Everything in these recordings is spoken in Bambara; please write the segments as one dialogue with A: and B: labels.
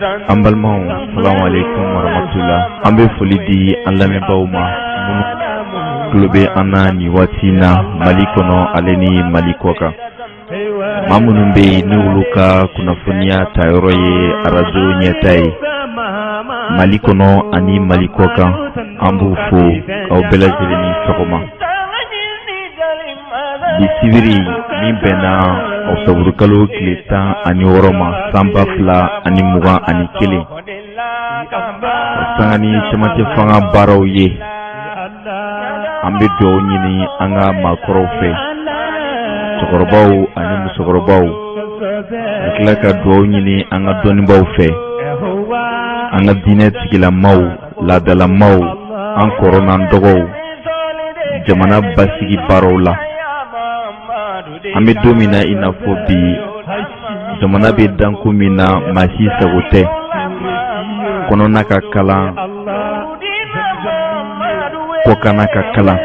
A: An balimaw, salamu aleykum warahmatula. An bɛ foli di an lamɛnbaaw ma minnu tulo bɛ an na nin waati in na Mali kɔnɔ ale ni Mali kɔ kan. Maa minnu bɛ yen ni olu ka kunnafoniya tayɔrɔ ye arajo ɲɛta ye Mali kɔnɔ ani Mali kɔ kan, an b'u fo k'aw bɛɛ lajɛlen ni sɔgɔma. Bi sibiri min bɛnna ɔkutɔburukalo tile 16 ma san 2021, ka sanga ni cɛmancɛ fanga baaraw ye, an bɛ dugawu ɲini an ka maakɔrɔw fɛ, cɛkɔrɔbaw ani musokɔrɔbaw, ka tila ka dugawu ɲini an ka dɔnnibaaw fɛ, an ka diinɛ tigilamaw, laadalamaw, an kɔrɔ n'an dɔgɔw, jamana basigi baaraw la. An bɛ don min na i n'a fɔ bi, jamana bɛ danko min na, maa si sago tɛ. Kɔnɔna ka kalan, kɔkanna ka kalan,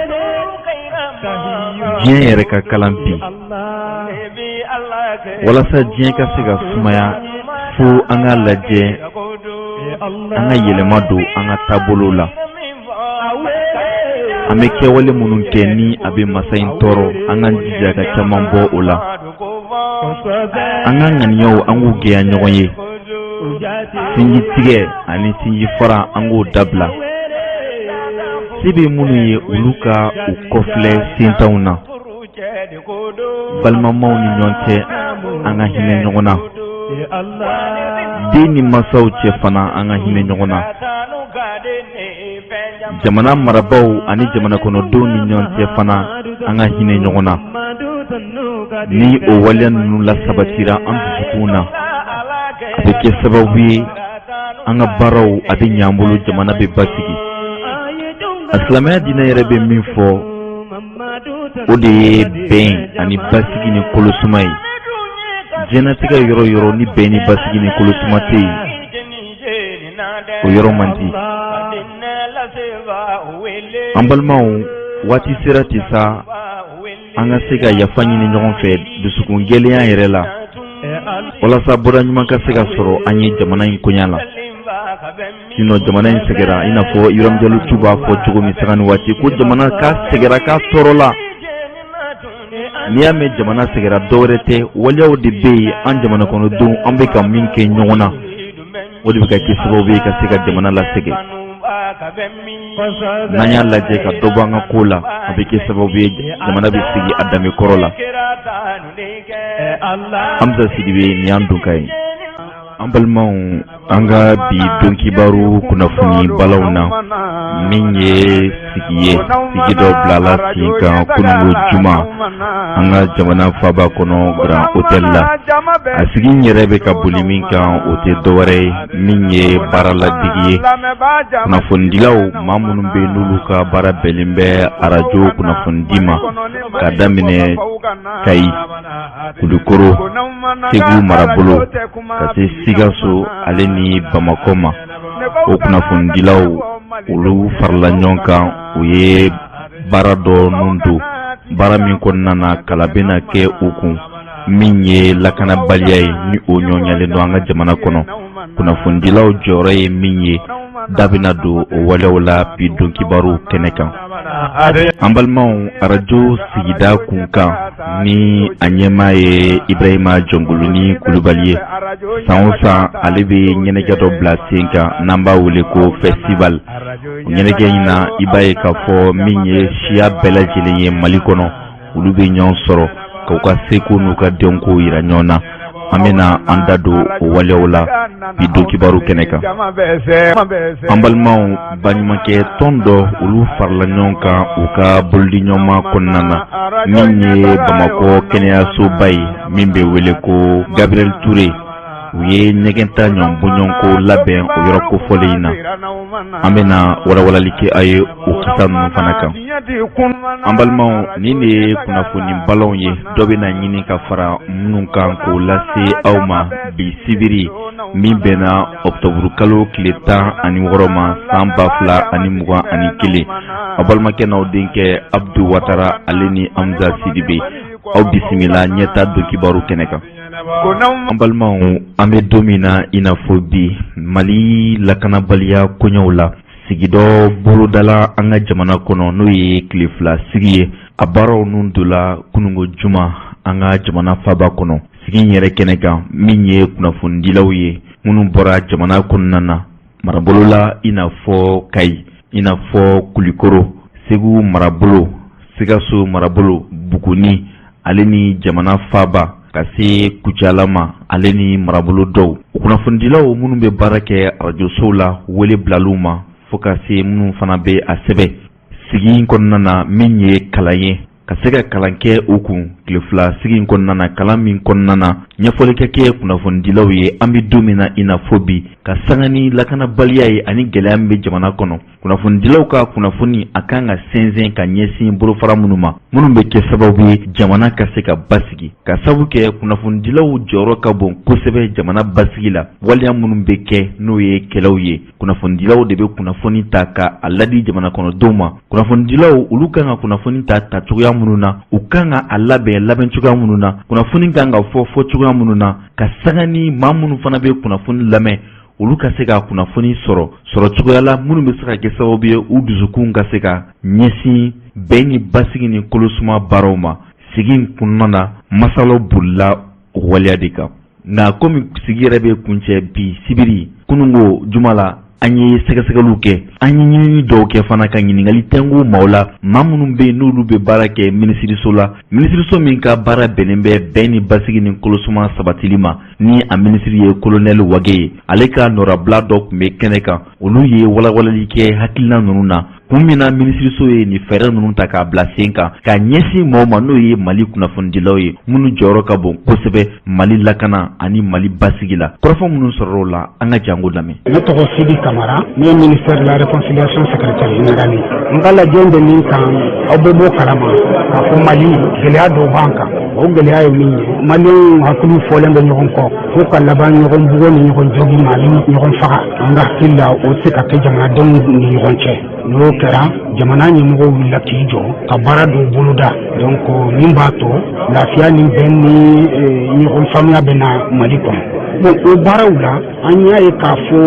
A: diɲɛ yɛrɛ ka kalan bi. Walasa diɲɛ ka se ka sumaya, fo an k'a lajɛ an ka yɛlɛma don an ka taabolo la. An bɛ kɛwale minnu kɛ ni a bɛ masa in tɔɔrɔ, an k'an jija ka caman bɔ o la. An ka ŋaniyaw, an k'u gɛya ɲɔgɔn ye. Sinji tigɛ ani sinji fara, an k'o dabila. Se bɛ minnu ye, olu ka u kɔfilɛ sentanw na. Balimamaw ni ɲɔgɔn cɛ, an ka hinɛ ɲɔgɔn na. Den ni masaw cɛ fana, an ka hinɛ ɲɔgɔn na. Jamana marabaaw ani jamana kɔnɔdenw ni ɲɔgɔn cɛ fana, an ka hinɛ ɲɔgɔn na. Ni o waleya ninnu lasabatira an dusukun na, a bɛ kɛ sababu ye an ka baaraw a bɛ ɲɛ an bolo, jamana bɛ basigi. A silamɛya diinɛ yɛrɛ bɛ min fɔ, o de ye bɛn ani basigi ni kolosuma ye. Diɲɛnatigɛ yɔrɔ yɔrɔ ni bɛn ni basigi ni kolosuma tɛ yen, o yɔrɔ man di. An balimaw, waati sera ten sa an ka se ka yafa ɲini ɲɔgɔn fɛ dusukun gɛlɛya yɛrɛ la, walasa bɔda ɲuman ka se ka sɔrɔ an ye jamana in koɲa la. Sinon jamana in sɛgɛra, i n'a fɔ Ibrahim Jalo tu b'a fɔ cogo min sanga ni waati ko jamana ka sɛgɛra, k'a tɔɔrɔ la. N'i y'a mɛn jamana sɛgɛra, dɔwɛrɛ tɛ, waleyaw de bɛ yen an jamana kɔnɔdenw an bɛ ka min kɛ ɲɔgɔn na, o de bɛ ka kɛ sababu ye ka se ka jamana lasɛgɛ. N'an y'a lajɛ ka dɔ bɔ an ka ko la, a bɛ kɛ sababu ye jamana bɛ sigi a danbe kɔrɔ la. Hamza Sidibe, nin y'an donkan ye. An balimaw, an ka bi donkibaru kunnafoni balaw na, min ye sigi ye, sigi dɔ bilala sen kan kununko juma an ka jamana faba kɔnɔ, Grand Hôtel la. A sigi in yɛrɛ bɛ ka boli min kan, o tɛ dɔwɛrɛ ye min ye baara ladege ye. Kunnafonidilaw, maa minnu bɛ n'olu ka baara bɛnnen bɛ arajo kunnafonidi ma, ka daminɛ Kayi, Kulukoro, Segu marabolo, ka se Sikaso ale ni Bamakɔ ma, o kunnafonidilaw, olu farala ɲɔgɔn kan, u ye baara dɔ nun don, baara min kɔnɔna na kala bɛna kɛ u kun min ye lakanabaliya ye ni o ɲɔɲalen don an ka jamana kɔnɔ. Kunnafonidilaw jɔyɔrɔ ye min ye, da bɛna don o waleyaw la bi donkibaru kɛnɛ kan. An balimaw, arajo sigida kunkan ni a ɲɛmaa ye Ibrahima Jɔnkoloni Kulubali ye, san o san ale bɛ ɲɛnajɛ dɔ bila sen kan n'an b'a wele ko festival. O ɲɛnajɛ in na, i b'a ye k'a fɔ min ye siya bɛɛ lajɛlen ye Mali kɔnɔ, olu bɛ ɲɔgɔn sɔrɔ k'u ka seko n'u ka dɔnko yira ɲɔgɔn na. An bɛna an da don o waleyaw la bi donkibaru kɛnɛ kan. An balimaw, baɲumankɛ tɔn dɔ, olu farala ɲɔgɔn kan u ka bolodiɲɔgɔnma kɔnɔna na, min ye Bamakɔ kɛnɛyasoba ye min bɛ wele ko Gabriel Touré. U ye ɲɛgɛn ta ɲɔgɔn bɔɲɔgɔnko labɛn o yɔrɔ kofɔlen in na. An bɛna walawalali kɛ a ye o kisa ninnu fana kan. An balimaw, nin de ye kunnafoni balanw ye, dɔ bɛna ɲini ka fara minnu kan k'o lase aw ma bi sibiri min bɛnna ɔkutɔburukalo tile 16 ma san 2021. Aw balimakɛ n'aw denkɛ Abdu Watara ale ni Hamza Sidibe. Aw bisimila Ɲɛta donkibaru kɛnɛ kan. An balimaw, an bɛ don min na i n'a fɔ bi, Mali lakanabaliya koɲɛw la, sigi dɔ bolodala an ka jamana kɔnɔ, n'o ye tile 2 sigi ye. A baaraw nun donna kununko juma an ka jamana faba kɔnɔ. Sigi in yɛrɛ kɛnɛ kan, min ye kunnafonidilaw ye minnu bɔra jamana kɔnɔna na, marabolo la, i n'a fɔ Kayi, i n'a fɔ Kulikoro, Segu marabolo, Sikaso marabolo, Buguni, ale ni jamana faba ka se Kucala ma, ale ni marabolo dɔw. O kunnafonidilaw minnu bɛ baara kɛ arajosow la, wele bilal'u ma, fo ka se minnu fana bɛ a sɛbɛn. Sigi in kɔnɔna na, min ye kalan ye, ka se ka kalan kɛ u kun tile 2 sigi in kɔnɔna na, kalan min kɔnɔna na ɲɛfɔli ka kɛ kunnafonidilaw ye an bɛ don min na i n'a fɔ bi, ka sanga ni lakanabaliya ye ani gɛlɛya min bɛ jamana kɔnɔ, kunnafonidilaw ka kunnafoni a kan ka sɛnsɛn ka ɲɛsin bolofara minnu ma, minnu bɛ kɛ sababu ye jamana ka se ka basigi, ka sabu kɛ kunnafonidilaw jɔyɔrɔ ka bon kosɛbɛ jamana basigi la. Waleya minnu bɛ kɛ, n'o ye kɛlɛw ye, kunnafonidilaw de bɛ kunnafoni ta ka a ladi jamana kɔnɔdenw ma. Kunnafonidilaw, olu kan ka kunnafoni ta ta cogoya minnu na, u kan ka a labɛn labɛn cogoya minnu na, kunnafoni kan ka fɔ fɔ cogoya minnu na, ka sanga ni maa minnu fana bɛ kunnafoni lamɛn, olu ka se ka kunnafoni sɔrɔ sɔrɔ cogoya la minnu bɛ se ka kɛ sababu ye u dusukun ka se ka ɲɛsin bɛn ni basigi ni kolosuma baaraw ma. Sigi in kɔnɔna na, masalaw bolila o waleya de kan. Nka komi sigi yɛrɛ bɛ kuncɛ bi sibiri, kununko juma la, an ye sɛgɛsɛgɛliw kɛ, an ye ɲinini dɔw kɛ fana, ka ɲininkali tɛnku maaw la, maa minnu bɛ yen n'olu bɛ baara kɛ minisiriso la, minisiriso min ka baara bɛnnen bɛ bɛn ni basigi ni kolosuma sabatili ma, ni a minisiri ye kolonɛli Wage ye. Ale ka nɔrabila dɔ tun bɛ kɛnɛ kan. Olu ye walawalali kɛ hakilina ninnu na, kun min na minisiriso ye nin fɛɛrɛ ninnu ta k'a bila sen kan ka ɲɛsin maaw ma, n'o ye Mali kunnafonidilaw ye, minnu jɔyɔrɔ ka bon kosɛbɛ Mali lakana ani Mali basigi la. Kɔrɔfɔ minnu sɔrɔ o la, an ka jango lamɛn.
B: Ne tɔgɔ Sidi Kamara, ne ye ministère de la Réconciliation secrétaire général ye. N ka lajɛ bɛ min kan, aw bɛ bɔ kalama k'a fɔ Mali gɛlɛya dɔw b'an kan. O gɛlɛya ye min ye, Maliyɛnw hakiliw fɔlen bɛ ɲɔgɔn kɔ fo ka laban ɲɔgɔn bugɔ ni ɲɔgɔn jogi ma ani ɲɔgɔn faga. An ka hakili la, o tɛ se ka kɛ jamanadenw ni ɲɔgɔn cɛ. N'o kɛra, jamana ɲɛmɔgɔw wulila k'i jɔ ka baara dɔw boloda, donc min b'a to lafiya ni bɛn ni ɲɔgɔn faamuya bɛ na Mali kɔnɔ. Bon, o baaraw la, an y'a ye k'a fɔ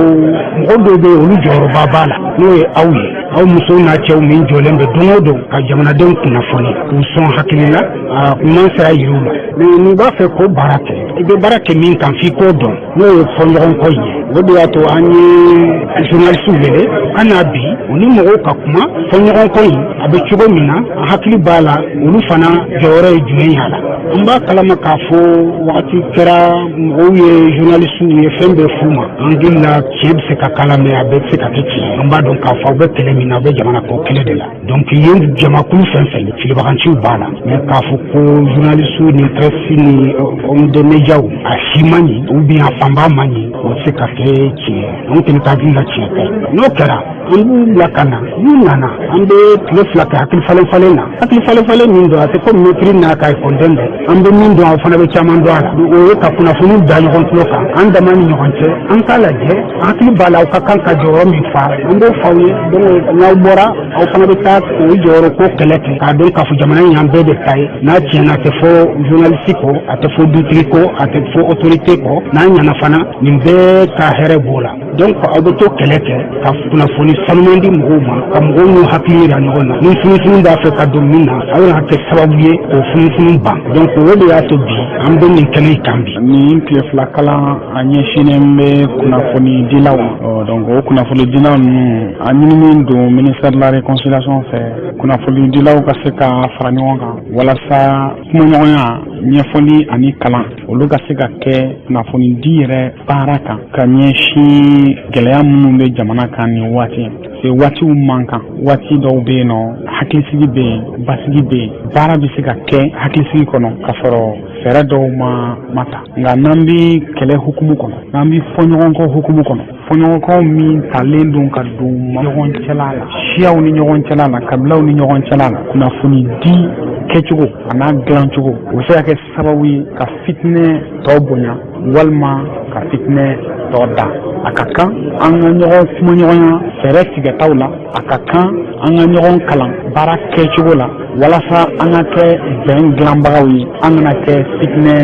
B: mɔgɔ dɔw bɛ yen, olu jɔyɔrɔba b'a la, n'o ye aw ye, aw musow n'a cɛw min jɔlen bɛ don o don ka jamanadenw kunnafoni, k'u sɔn hakili la, a ɲuman sira yir'u la. Mais n'i b'a fɛ k'o baara kɛ, i bɛ baara kɛ min kan, f'i k'o dɔn, n'o ye fɔ ɲɔgɔn kɔ in ye. O de y'a to an ye journaliste wele ka na bi, u ni mɔgɔw ka kuma fɔ ɲɔgɔn kɔ in a bɛ cogo min na, an hakili b'a la, olu fana jɔyɔrɔ ye jumɛn ye a la. An b'a kalama k'a fɔ wagati kɛra, mɔgɔw ye journaliste ye fɛn bɛɛ f'u ma. An hakili la, tiɲɛ bɛ se ka k'a la, mais a bɛɛ tɛ se ka kɛ tiɲɛ. An b'a dɔn k'a fɔ aw bɛ kɛlɛ min na, aw bɛ jamana kɔ kɛlɛ de la. Donc yen jamakulu fɛn fɛn, filibaganciw b'a la, mais k'a fɔ ko journaliste ni presse ni homme de médias a si man ɲi ou bien a fanba man ɲi, o tɛ se ka kɛ tiɲɛ. Anw kɔni ka hakili la, tiɲɛ tɛ. N'o kɛra, an b'u bila ka na. N'u nana, an bɛ tile 2 kɛ hakili falen falen na. Hakili falen falen min don, a tɛ komi mɛtiri n'a ka ekɔliden bɛɛ. An bɛ min dɔn, aw fana bɛ caman dɔn a la. O ye ka kunnafoniw da ɲɔgɔn tulo kan an dama ni ɲɔgɔn cɛ. An k'a lajɛ, an hakili b'a la, aw ka kan ka jɔyɔrɔ min fa, an b'o f'aw ye. Donc n'aw bɔra, aw fana bɛ taa o jɔyɔrɔ ko kɛlɛ kɛ, k'a dɔn k'a fɔ jamana in y'an bɛɛ de ta ye. N'a tiɲɛna, a tɛ fɔ journaliste kɔ, a tɛ fɔ dutigi kɔ, a tɛ fɔ autorité kɔ. N'a ɲɛna fana, nin bɛɛ ka hɛrɛ b'o la. Donc aw bɛ to kɛlɛ kɛ ka kunnafoni sanuman di mɔgɔw ma, ka mɔgɔw n'u hakili yira ɲɔgɔn na. Ni funufunu b'a fɛ ka don min na, aw yɛrɛ kɛ sababu ye k'o funufunu ban. Donc o de y'a to bi an bɛ nin kɛnɛ kan bi.
C: Nin tile 2 kalan, a ɲɛsinnen bɛ kunnafonidilaw ma. Donc o kunnafonidilaw ninnu, a ɲininen don ministère de la Réconciliation fɛ, kunnafonidilaw ka se ka fara ɲɔgɔn kan walasa kumaɲɔgɔnya, ɲɛfɔli ani kalan, olu ka se ka kɛ kunnafonidi yɛrɛ baara kan, ka ɲɛsin gɛlɛya minnu bɛ jamana kan nin waati. Waatiw man kan, waati dɔw bɛ yen nɔ, hakilisigi bɛ yen, basigi bɛ yen, baara bɛ se ka kɛ hakilisigi kɔnɔ ka sɔrɔ fɛɛrɛ dɔw ma ta. Nka n'an bɛ kɛlɛ hukumu kɔnɔ, n'an bɛ fɔɲɔgɔnkɔ hukumu kɔnɔ, fɔɲɔgɔnkɔ min talen don ka don ɲɔgɔn cɛla la, siyaw ni ɲɔgɔn cɛla la, kabilaw ni ɲɔgɔn cɛla la, kunnafoni di kɛcogo a n'a dilancogo, o bɛ se ka kɛ sababu ye ka fitinɛ tɔ bonya walima ka fitinɛ tɔ da. A ka kan an ka ɲɔgɔn kumaɲɔgɔnya fɛɛrɛ tigɛtaw la, a ka kan an ka ɲɔgɔn kalan baara kɛcogo la. Walasa an ka kɛ bɛn dilanbagaw ye, an kana kɛ fitinɛ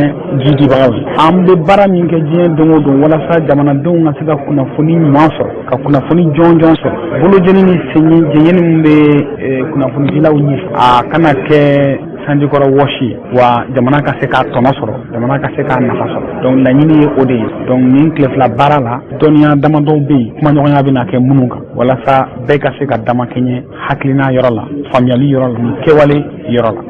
C: jidibagaw ye. An bɛ baara min kɛ diɲɛ don o don walasa jamanadenw ka se ka kunnafoni ɲuman sɔrɔ, ka kunnafoni jɔnjɔn sɔrɔ, bolojeni ni senjeni min bɛ kunnafonidilaw ɲɛ, a kana kɛ sanjikɔrɔ wɔsi wa, jamana ka se k'a tɔnɔ sɔrɔ, jamana ka se k'a nafa sɔrɔ. Donc laɲini ye o de ye. Donc nin tile 2 baara la, dɔnniya damadɔw bɛ yen, kumaɲɔgɔnya bɛna kɛ minnu kan, walasa bɛɛ ka se ka damakɛɲɛ hakilina yɔrɔ la, faamuyali yɔrɔ la ni kɛwale yɔrɔ la.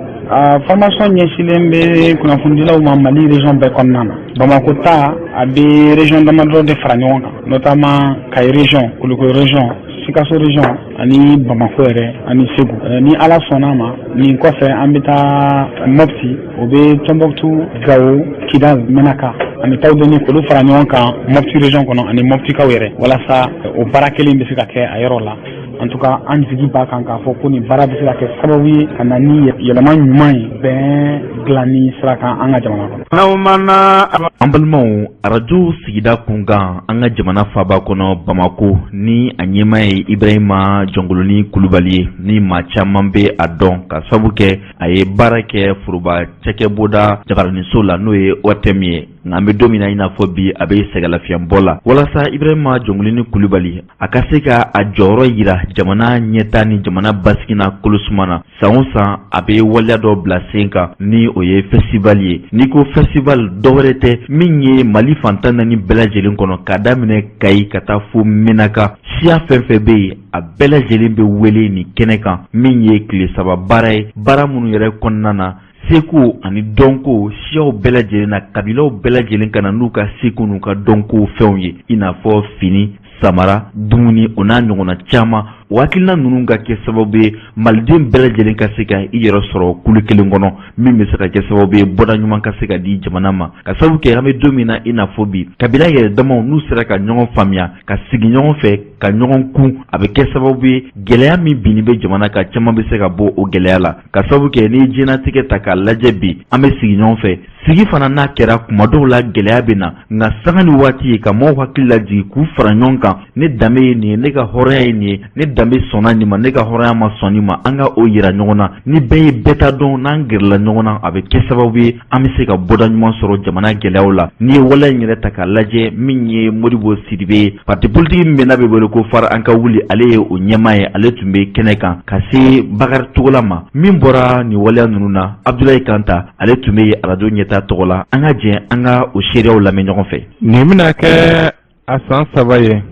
C: Formation ɲɛsilen bɛ kunnafonidilaw ma Mali région bɛɛ kɔnɔna na. Bamako ta, a bɛ région damadɔ de fara ɲɔgɔn kan, notamment Kayi région, Kulukoro région, Sikaso région ani Bamako yɛrɛ ani Segu. Ni Ala sɔnna a ma, nin kɔfɛ an bɛ taa Mopti, o bɛ Tɔnbɔkutu, Gawo, Kidal, Menaka ani Tawudeni, k'olu fara ɲɔgɔn kan Mopti région kɔnɔ ani Moptikaw yɛrɛ, walasa o baara kelen bɛ se ka kɛ a yɔrɔ la. En tout cas, an jigi b'a kan k'a fɔ ko nin baara bɛ se ka kɛ sababu ye ka na ni yɛlɛma ɲuman ye bɛn dilanni sira kan an ka jamana
A: kɔnɔ. An balimaw, arajo sigida kunkan an ka jamana faba kɔnɔ Bamako, ni a ɲɛmaa ye Ibrahima Jɔnkoloni Kulubali ye, ni maa caman bɛ a dɔn ka sabu kɛ a ye baara kɛ foroba cakɛbonda jabaraninso la, n'o ye ORTM ye. Nka an bɛ don min na i n'a fɔ bi, a bɛ sɛgɛnlafiyɛnbɔ la. Walasa Ibrahima Jɔnkoloni Kulubali a ka se ka a jɔyɔrɔ yira jamana ɲɛta ni jamana basigi na kolosuma na, san o san a bɛ waleya dɔ bila sen kan, ni o ye festival ye. N'i ko festival, dɔwɛrɛ tɛ, min ye Mali fan 14 bɛɛ lajɛlen kɔnɔ, k'a daminɛ Kayi ka taa fo Menaka, siya fɛn fɛn bɛ yen, a bɛɛ lajɛlen bɛ wele nin kɛnɛ kan, min ye tile 3 baara ye, baara minnu yɛrɛ kɔnɔna na, seko ani dɔnko siyaw bɛɛ lajɛlen na, kabilaw bɛɛ lajɛlen ka na n'u ka seko n'u ka dɔnko fɛnw ye, i n'a fɔ fini, samara, dumuni, o n'a ɲɔgɔnna caman. O hakilina ninnu ka kɛ sababu ye maliden bɛɛ lajɛlen ka se ka i yɛrɛ sɔrɔ kulu kelen kɔnɔ, min bɛ se ka kɛ sababu ye bɔda ɲuman ka se ka di jamana ma, ka sababu kɛ an bɛ don min na i n'a fɔ bi, kabila yɛrɛ damaw n'u sera ka ɲɔgɔn faamuya, ka sigi ɲɔgɔn fɛ, ka ɲɔgɔn kun, a bɛ kɛ sababu ye gɛlɛya min binni bɛ jamana kan, caman bɛ se ka bɔ o gɛlɛya la. Ka sababu kɛ n'i ye diɲɛnatigɛ ta k'a lajɛ bi, an bɛ sigi ɲɔgɔn fɛ, sigi fana n'a kɛra, kuma dɔw la gɛlɛya bɛ na. Nka sanga ni waati ye ka maaw hakili lajigin k'u fara ɲɔgɔn kan: ne danbe ye nin ye, ne ka hɔrɔnya ye nin ye, ne danbe sɔnna nin ma, ne ka hɔrɔnya ma sɔn nin ma, an ka o yira ɲɔgɔn na. Ni bɛɛ ye bɛɛ ta dɔn, n'an gɛrɛla ɲɔgɔn na, a bɛ kɛ sababu ye an bɛ se ka bɔda ɲuman sɔrɔ jamana gɛlɛyaw la. N'i ye waleya in yɛrɛ ta k'a lajɛ, min ye Modibo Sidibe ye, parti politique min bɛ n'a bɛ wele ko Fara an ka wuli, ale ye o ɲɛmaa ye, ale tun bɛ kɛnɛ kan. Ka se Bakari Togola ma, min bɔra nin waleya ninnu na, Abudulayi Kanta, ale tun bɛ arajo ɲɛta tɔgɔ la. An ka jɛ an ka o seereyaw lamɛn ɲɔgɔn fɛ.
D: Nin bɛna kɛ a san 3 ye,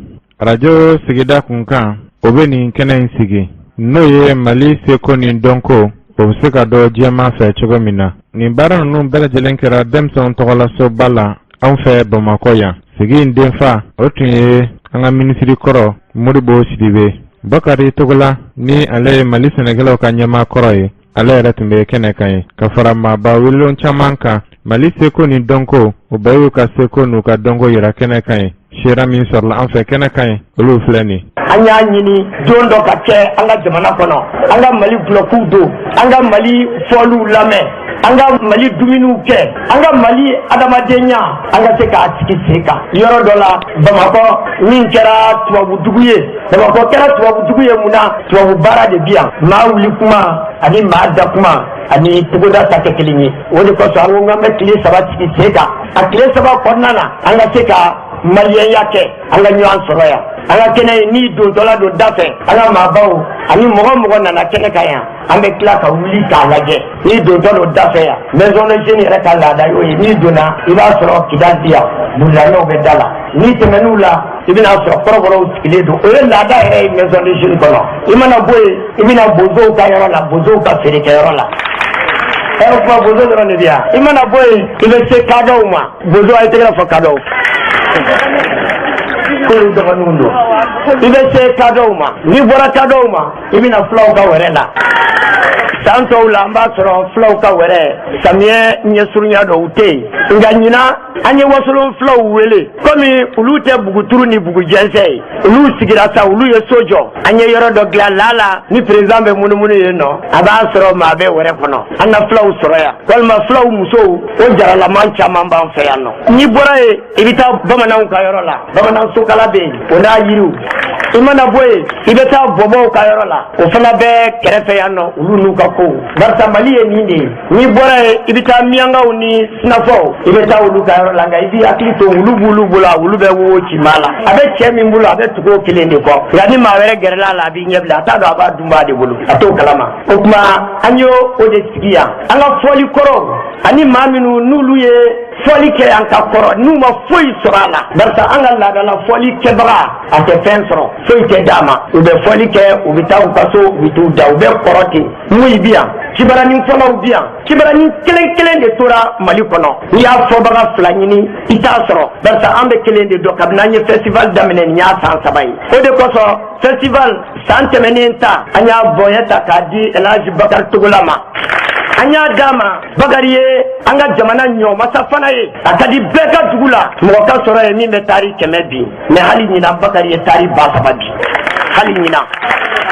D: arajo sigida kunkan o bɛ nin kɛnɛ in sigi, n'o ye Mali seko ni dɔnko, o bɛ se ka dɔn diɲɛmaa fɛ cogo min na. Nin baara ninnu bɛɛ lajɛlen kɛra denmisɛnw tɔgɔlasoba la anw fɛ Bamakɔ yan. Sigi in denfa, o tun ye an ka minisiri kɔrɔ Modibo Sidibe. Bakari Togola, ni ale ye Mali sɛnɛkɛlaw ka ɲɛmaa kɔrɔ ye, ale yɛrɛ tun bɛ kɛnɛ kan ye, ka fara maaba welelenw caman kan. Mali seko ni dɔnko, o bɛɛ y'u ka seko n'u ka dɔnko yira kɛnɛ kan ye. Sera min sɔrɔla an fɛ kɛnɛ kan ye, olu filɛ nin.
E: An y'a ɲini don dɔ ka kɛ an ka jamana kɔnɔ, an ka Mali gulɔkiw don, an ka Mali fɔliw lamɛn, an ka Mali dumuniw kɛ, an ka Mali adamadenya, an ka se k'a sigi sen kan yɔrɔ dɔ la. Bamakɔ min kɛra tubabudugu ye, Bamakɔ kɛra tubabudugu ye mun na? Tubabu baara de bi yan. Maa wuli kuma ani maa da kuma ani togoda ta tɛ kelen ye. O de kosɔn an ko k'an bɛ tile 3 sigi sen kan. A tile 3 kɔnɔna na, an ka se ka maliyɛnya kɛ, an ka ɲɔgɔn sɔrɔ yan, an ka kɛnɛ ye. N'i dontɔla don da fɛ, an ka maabaw ani mɔgɔ mɔgɔ nana kɛnɛ kan yan, an bɛ tila ka wuli k'a lajɛ. N'i dontɔ don da fɛ yan, maison de jeunes yɛrɛ ka laada y'o ye. N'i donna, i b'a sɔrɔ kidali bi yan, burulamɛw bɛ da la. N'i tɛmɛn'u la, i bɛna sɔrɔ kɔrɔbɔrɔw sigilen don. O ye laada yɛrɛ ye maison de jeunes kɔnɔ. I mana bɔ yen, i bɛna bozow ka yɔrɔ la, bozow ka feerekɛyɔrɔ la. Ɛ, o kuma bozo dɔrɔn de bɛ yan. I mana bɔ yen, i bɛ se kadɔw ma. Bozo, a ye tɛgɛrɛ fɔ kadɔw k'olu dɔgɔninw don. I bɛ se kadɔw ma. N'i bɔra kadɔw ma, i bɛna fulaw ka wɛrɛ la. San tɔw la, an b'a sɔrɔ fulaw ka wɛrɛ samiyɛ ɲɛsurunya dɔ, u tɛ yen. Nka ɲinan, an ye wasolon fulaw wele. Komi olu tɛ buguturu ni bugujɛnsɛ ye, olu sigira sa, olu ye so jɔ. An ye yɔrɔ dɔ dilan lala, ni président bɛ munumunu yen nɔ, a b'a sɔrɔ maa bɛ wɛrɛ kɔnɔ. An ka fulaw sɔrɔ yan, walima fulaw musow, o jaralaman caman b'an fɛ yan nɔ. N'i bɔra yen, i bɛ taa bamananw ka yɔrɔ la. Bamanan sokala bɛ yen, o n'a yiriw. I mana bɔ yen, i bɛ taa bɔbɔw ka yɔrɔ la, o fana bɛ kɛrɛfɛ yan nɔ, olu n'u ka kow, barisa Mali ye nin de ye. N'i bɔra yen, i bɛ taa miyankaw ni sinafɔw, i bɛ taa olu ka yɔrɔ la. Nka i b'i hakili to, wulu b'olu bolo, a wulu bɛ wo ci maa la. A bɛ cɛ min bolo, a bɛ tugu o kelen de kɔ. Nka ni maa wɛrɛ gɛrɛla a la, a b'i ɲɛbila, a t'a dɔn a b'a dunbaa de bolo, a t'o kalama. O tuma, an y'o o de sigi yan, an ka fɔli kɔrɔw ani maa minnu n'olu ye fɔli kɛ yan ka kɔrɔ, n'u ma foyi sɔrɔ a la, barisa an ka laadala fɔli kɛbaga, a tɛ fɛn sɔrɔ, foyi tɛ d'a ma. U bɛ fɔli kɛ, u bɛ taa u ka so, u bɛ t'u da, u bɛ kɔrɔ ten. Muyi bi yan, cibaranin fɔlaw bi yan, cibaranin kelen kelen de tora Mali kɔnɔ. N'i y'a fɔbaga fila ɲini, i t'a sɔrɔ, barisa an bɛ kelen de dɔn. Kabini an ye festival daminɛ, nin y'a san 3 ye. O de kosɔn, festival san tɛmɛnen ta, an y'a bonya ta k'a di Elhaji Bakari Togola ma. An y'a d'a ma, Bakari ye an ka jamana ɲɔmasa fana ye. A ka di bɛɛ ka dugu la mɔgɔ ka sɔrɔ ye min bɛ taari 100 bin, mais hali ɲinan, Bakari ye taari 3000 bin. Hali ɲinan,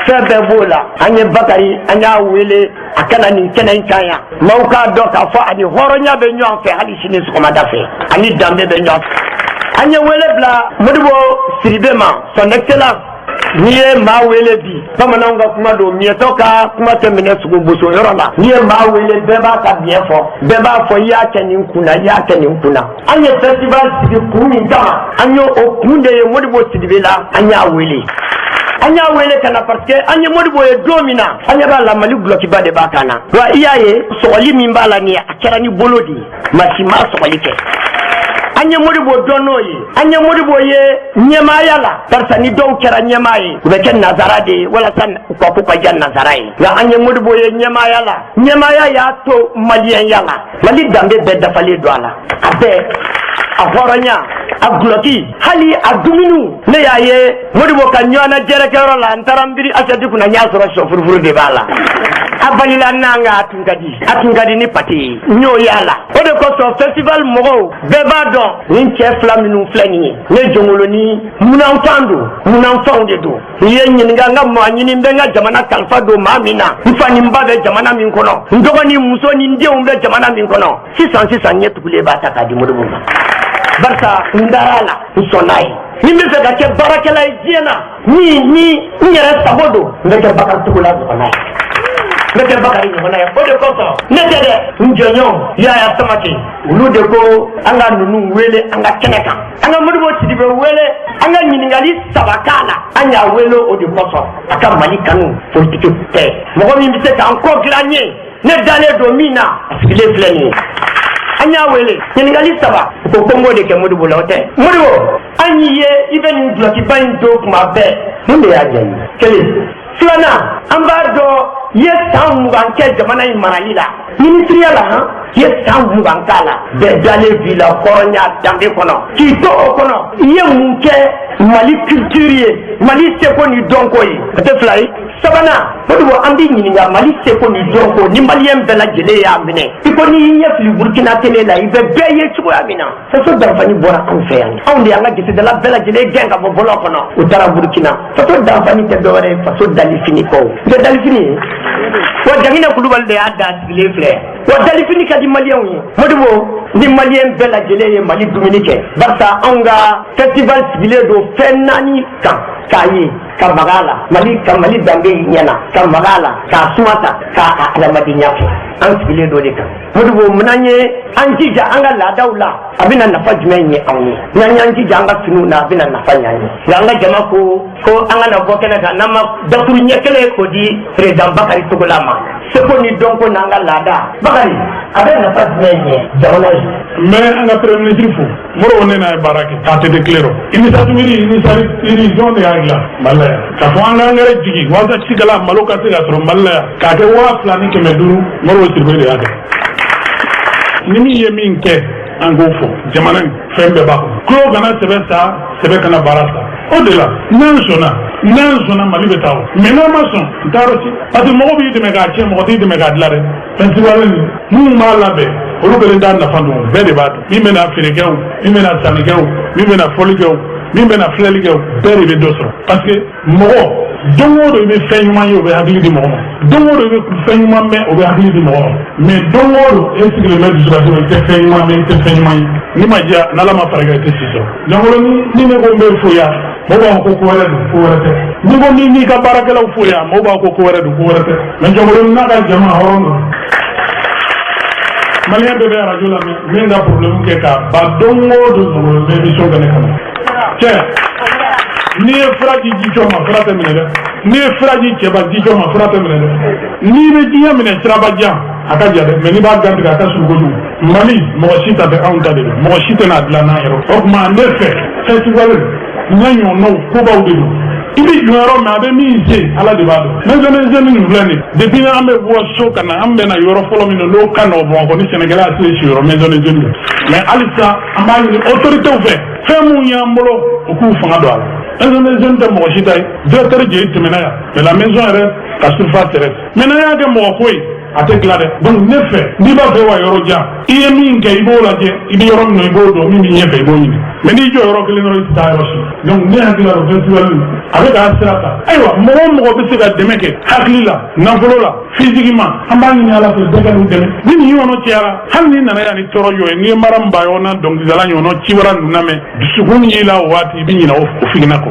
E: fɛn bɛɛ b'o la. An ye Bakari, an y'a wele a ka na nin kɛnɛ in kan yan, maaw k'a dɔn k'a fɔ ani hɔrɔnya bɛ ɲɔgɔn fɛ. Hali sini sɔgɔmada fɛ, ani danbe bɛ ɲɔgɔn fɛ. An ye wele bila Modibo Sidibe ma, son excellence. N'i ye maa wele bi, bamananw ka kuma don, miɲɛtɔ ka kuma tɛ minɛ sogo boso yɔrɔ la. N'i ye maa wele, bɛɛ b'a ka biɲɛ fɔ, bɛɛ b'a fɔ i y'a kɛ nin kun na, i y'a kɛ nin kun na. An ye festival sigi kun min kama, an y'o o kun de ye Modibo Sidibe la. An y'a wele, an y'a wele ka na, parce que an ye Modibo ye don min na, an ɲɛ b'a la, Mali gulɔkiba de b'a kan na. Wa i y'a ye, sɔgɔli min b'a la nin ye, a kɛra ni bolo de ye, maa si m'a sɔgɔli kɛ. An ye Modibo dɔn n'o ye. An ye Modibo ye ɲɛmaaya la, barisa ni dɔw kɛra ɲɛmaa ye, u bɛ kɛ nazara de ye walasa u ka ko ka diya nazara ye. Nka an ye Modibo ye ɲɛmaaya la, ɲɛmaaya y'a to maliyɛnya la. Mali danbe bɛɛ dafalen don a la, a bɛɛ, a hɔrɔnya, a gulɔki, hali a dumuniw. Ne y'a ye Modibo ka ɲɔgɔnna jɛrɛkɛyɔrɔ la, n taara n biri assiette kunna, n y'a sɔrɔ sɔ furufuru de b'a la. A balila n'an ka, a tun ka di, a tun ka di ni pâté ye. N y'o y'a la. O de kosɔn, festival mɔgɔw bɛɛ b'a dɔn, nin cɛ fila minnu filɛ nin ye, ne Jɔnkoloni munanfan don, munanfanw de don. N'i ye ɲininka, n ka maa ɲini, n bɛ n ka jamana kalifa don maa min na, n fa ni n ba bɛ jamana min kɔnɔ, n dɔgɔnin muso ni n denw bɛ jamana min kɔnɔ, sisan sisan, ɲɛ tugulen b'a ta k'a di Modibo ma, barisa n dara a la, n sɔnn'a ye. Ni n bɛ fɛ ka kɛ baarakɛla ye diɲɛ na, min ni n yɛrɛ sago don, n bɛ kɛ Bakari Togola ɲɔgɔnna ye, n bɛ kɛ Bakari ɲɔgɔnna ye. O de kosɔn, ne tɛ dɛ, n jɔɲɔgɔn Yaya Samake, olu de ko an ka ninnu wele an ka kɛnɛ kan, an ka Modibo Sidibe wele, an ka ɲininkali saba k'a la. An y'a wele o de kosɔn, a ka Mali kanu, politiki tɛ. Mɔgɔ min bɛ se k'an kɔ dilan ye, ne dalen don min na, a sigilen filɛ nin ye. An y'a wele, ɲininkali saba, u ko ko n k'o de kɛ Modibo la. O tɛ Modibo, an y'i ye i bɛ nin dulɔkiba in don kuma bɛɛ, mun de y'a diya i ye? Kelen. Filanan, an b'a dɔn i ye san 20 kɛ jamana in marali la, minisiriya la, han, i ye san 20 k'a la, bɛɛ dalen b'i la hɔrɔnya danbe kɔnɔ. K'i to o kɔnɔ, i ye mun kɛ Mali culture ye, Mali seko ni dɔnko ye? O tɛ fila ye. Sabanan, Modibo, an b'i ɲininka, Mali seko ni dɔnko ni maliyɛn bɛɛ lajɛlen y'a minɛ i ko n'i y'i ɲɛ fili Burukina télé la, i bɛ bɛɛ ye cogoya min na. Faso danfani bɔra anw fɛ yan, anw de y'an ka gisidala bɛɛ lajɛlen gɛn ka bɔ bɔlɔn kɔnɔ, u taara Burukina. Faso danfani tɛ dɔwɛrɛ ye faso dalifini kɔ. N tɛ dalifini ye wa, Jaginɛ Kulubali de y'a da sigilen filɛ wa. Dalifini ka di maliyɛnw ye. Modibo, ni maliyɛn bɛɛ lajɛlen ye Mali dumuni kɛ, barisa anw ka festival sigilen don fɛn naani kan: k'a ye, ka maga a la, Mali ka Mali danbe ɲɛna, ka maga a la, k'a suma ta, k'a adamadenya fɛ. An sigilen don de kan. Modibo, mun ye an jija an ka laadaw la, a bɛna nafa jumɛn ɲɛ anw ye? N'an y'an jija an ka finiw na, a bɛna nafa ɲɛ an ye. Nka an ka jama ko ko an ka na bɔ kɛnɛ kan n'an ma dakuru ɲɛ kelen k'o di président Bakari Togola ma. Seko ni dɔnko n'an ka laada, Bakari, a bɛ nafa jumɛn ɲɛ jamana ye?
F: N bɛ an ka premier ministre fo. Modibo, ne n'a ye baara kɛ k'a tɛ tile rɔ. Initiative, initiative jɔn de y'a dilan Mali la yan k'a fɔ an k'an yɛrɛ jigin walasa cikɛla malo ka se ka sɔrɔ Mali la yan k'a kɛ 2500? Modibo Sidibe de y'a kɛ. Ni min ye min kɛ, an k'o fɔ. Jamana in, fɛn bɛɛ b'a kɔnɔ. Tulo kana sɛbɛ sa, sɛbɛ kana baara sa. O de la, n'an sɔnna, n'an sɔnna, Mali bɛ taa o. Mais n'an ma sɔn, n t'a yɔrɔ si, parce que mɔgɔ b'i dɛmɛ k'a tiɲɛ, mɔgɔ t'i dɛmɛ k'a dilan dɛ. Festival nin, minnu b'a labɛn, olu kelen t'a nafa dɔn, bɛɛ de b'a dɔn. Min bɛna feere kɛ o, min bɛna sanni kɛ o, min bɛna fɔli kɛ o, min bɛna filɛli kɛ o, bɛɛ de bɛ dɔ sɔrɔ, parce que mɔgɔ Don o don i bɛ fɛn ɲuman ye, o bɛ hakili di mɔgɔ ma. Don o don i bɛ fɛn ɲuman mɛn, o bɛ hakili di mɔgɔ ma. Mais don o don e sigilen bɛ dusukasi la, i tɛ fɛn ɲuman mɛn, i tɛ fɛn ɲuman ye. N'i ma diya n'Ala ma fara i kan, i tɛ si sɔrɔ. Jɔnkoloni, ni ne ko n bɛ fo yan, mɔgɔw b'a fɔ ko ko wɛrɛ don, ko wɛrɛ tɛ. Ni ko ni n'i ka baarakɛlaw fo yan, mɔgɔw b'a fɔ ko ko wɛrɛ don, ko wɛrɛ tɛ. Mais Jɔnkoloni n'a ka jama, hɔrɔn don. Maliyɛn bɛɛ bɛ arajo lamɛn, min ka problème kɛ k'a ban, don o don Jɔnkoloni bɛ émission kɛ ne kama. Cɛ, n'i ye fura di jijɔ ma, fura tɛ minɛ dɛ. N'i ye fura di cɛba jijɔ ma, fura tɛ minɛ dɛ. N'i bɛ diɲɛ minɛ siraba jan, a ka jan dɛ, mais n'i b'a gantigɛ, a ka surun kojugu. Mali, mɔgɔ si ta tɛ, anw ta de don. Mɔgɔ si tɛ n'a dilan n'an yɛrɛ. O tuma ne fɛ, festival n'a ɲɔgɔnnaw, kobaw de don. I bɛ jɔ yɔrɔ min, a bɛ min se, Ala de b'a dɔn. Maison des jeunes nin filɛ nin, depuis an bɛ bɔ so ka na, an bɛ na yɔrɔ fɔlɔ min na, n'o ka nɔgɔn Bamakɔ ni sɛnɛkɛla y'a se siyɔrɔ, maison des jeunes. Mais halisa an b'a ɲini autorités fɛ, fɛn mun y'an bolo, u k'u fanga don a la. Maison des jeunes tɛ mɔgɔ si ta ye. Directeur jeli tɛmɛna yan, mais la maison yɛrɛ ka surface yɛrɛ, mais n'an y'a kɛ mɔgɔ ko ye, a tɛ tila dɛ. Donc ne fɛ, n'i b'a fɛ wa yɔrɔ jan, i ye min kɛ, i b'o lajɛ. I bɛ yɔrɔ min na, i b'o dɔn. Min bɛ ɲɛfɛ, i b'o ɲini. Mais n'i jɔ yɔrɔ kelen dɔrɔn, i tɛ taa yɔrɔ si. Donc ne hakili la, festival a bɛ k'a sira ta. Ayiwa, mɔgɔ o mɔgɔ bɛ se ka dɛmɛ kɛ hakili la, nafolo la, physiquement, an b'a ɲini Ala fɛ, bɛɛ ka n'u dɛmɛ. Ni nin ɲɔgɔnna cayara, hali n'i nana yan ni tɔɔrɔ jɔ ye, n'i ye Mariam Bayo n'a dɔnkilidala ɲɔgɔnna cibara ninnu lamɛn, dusukun min y'i la o waati, i bɛ ɲinɛ o figina kɔ.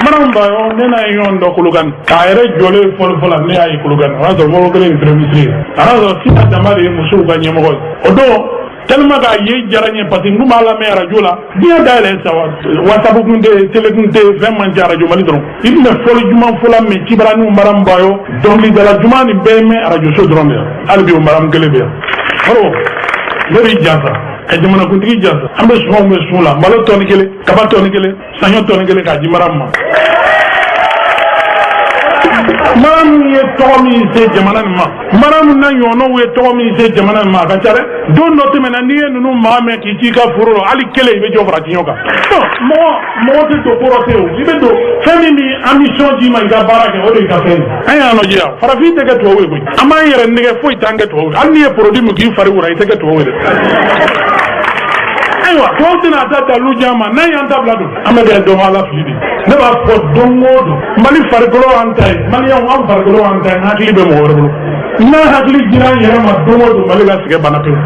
F: Mariam Bayo, ne n'a ye ɲɔgɔn dɔn Kolokani. K'a yɛrɛ jɔlen fɔlɔ fɔlɔ, ne y'a ye Kolokani, o y'a sɔrɔ Moribo kelen ye premier ministre ye. A y'a sɔrɔ Sina Danba de ye musow ka ɲɛmɔgɔ ye. O don, tellement k'a ye diyara n ye, parce que n kun b'a lamɛn arajo la. Diɲɛ dayɛlɛ sa, WhatsApp kun tɛ yen, télé kun tɛ yen, fɛn man ca, arajo Mali dɔrɔn. I tun bɛ fɔli duman fɔla mɛn, cibaraniw, Mariam Bayo, dɔnkilidala duman, nin bɛɛ mɛn arajo so dɔrɔn de la. Hali bi o Mariam kelen bɛ yan. Moribo, ne b'i jansa ka jamanakuntigi jansa. An bɛ sumanw bɛ sun la, malo tɔni 1, kaba tɔni 1, saɲɔ tɔni 1, k'a di Mariam ma. Mariam ye tɔgɔ min se jamana nin ma, Mariam na ɲɔgɔnnaw ye tɔgɔ min se jamana nin ma, a ka ca dɛ. Don dɔ tɛmɛna, n'i ye ninnu maa mɛn k'i t'i ka foro la, hali kelen, i bɛ jɔ fara tiɲɛ kan. Mɔgɔ mɔgɔ tɛ don ko dɔ tɛ o, i bɛ don fɛn min bɛ ambition d'i ma i ka baara kɛ, o de y'i ka fɛn ye. An y'an lajɛ yan, farafin tɛ kɛ tubabu ye koyi. An b'an yɛrɛ nɛgɛ, foyi t'an kɛ tubabu ye. Hali n'i ye produit min k'i fari wura, i tɛ kɛ tubabu ye dɛ. Ayiwa, tubabu tɛna a ta dalu di an ma n'an y'an ta bila don. An bɛ kɛ dɔn Ala fili de. Ne b'a fɔ don o don, Mali farikolo y'an ta ye, Maliyɛnw, an farikolo y'an ta ye, an hakili bɛ mɔgɔ wɛrɛ bolo. N'an hakili jira an yɛrɛ ma don o don, Mali ka sɛgɛn banna pewu.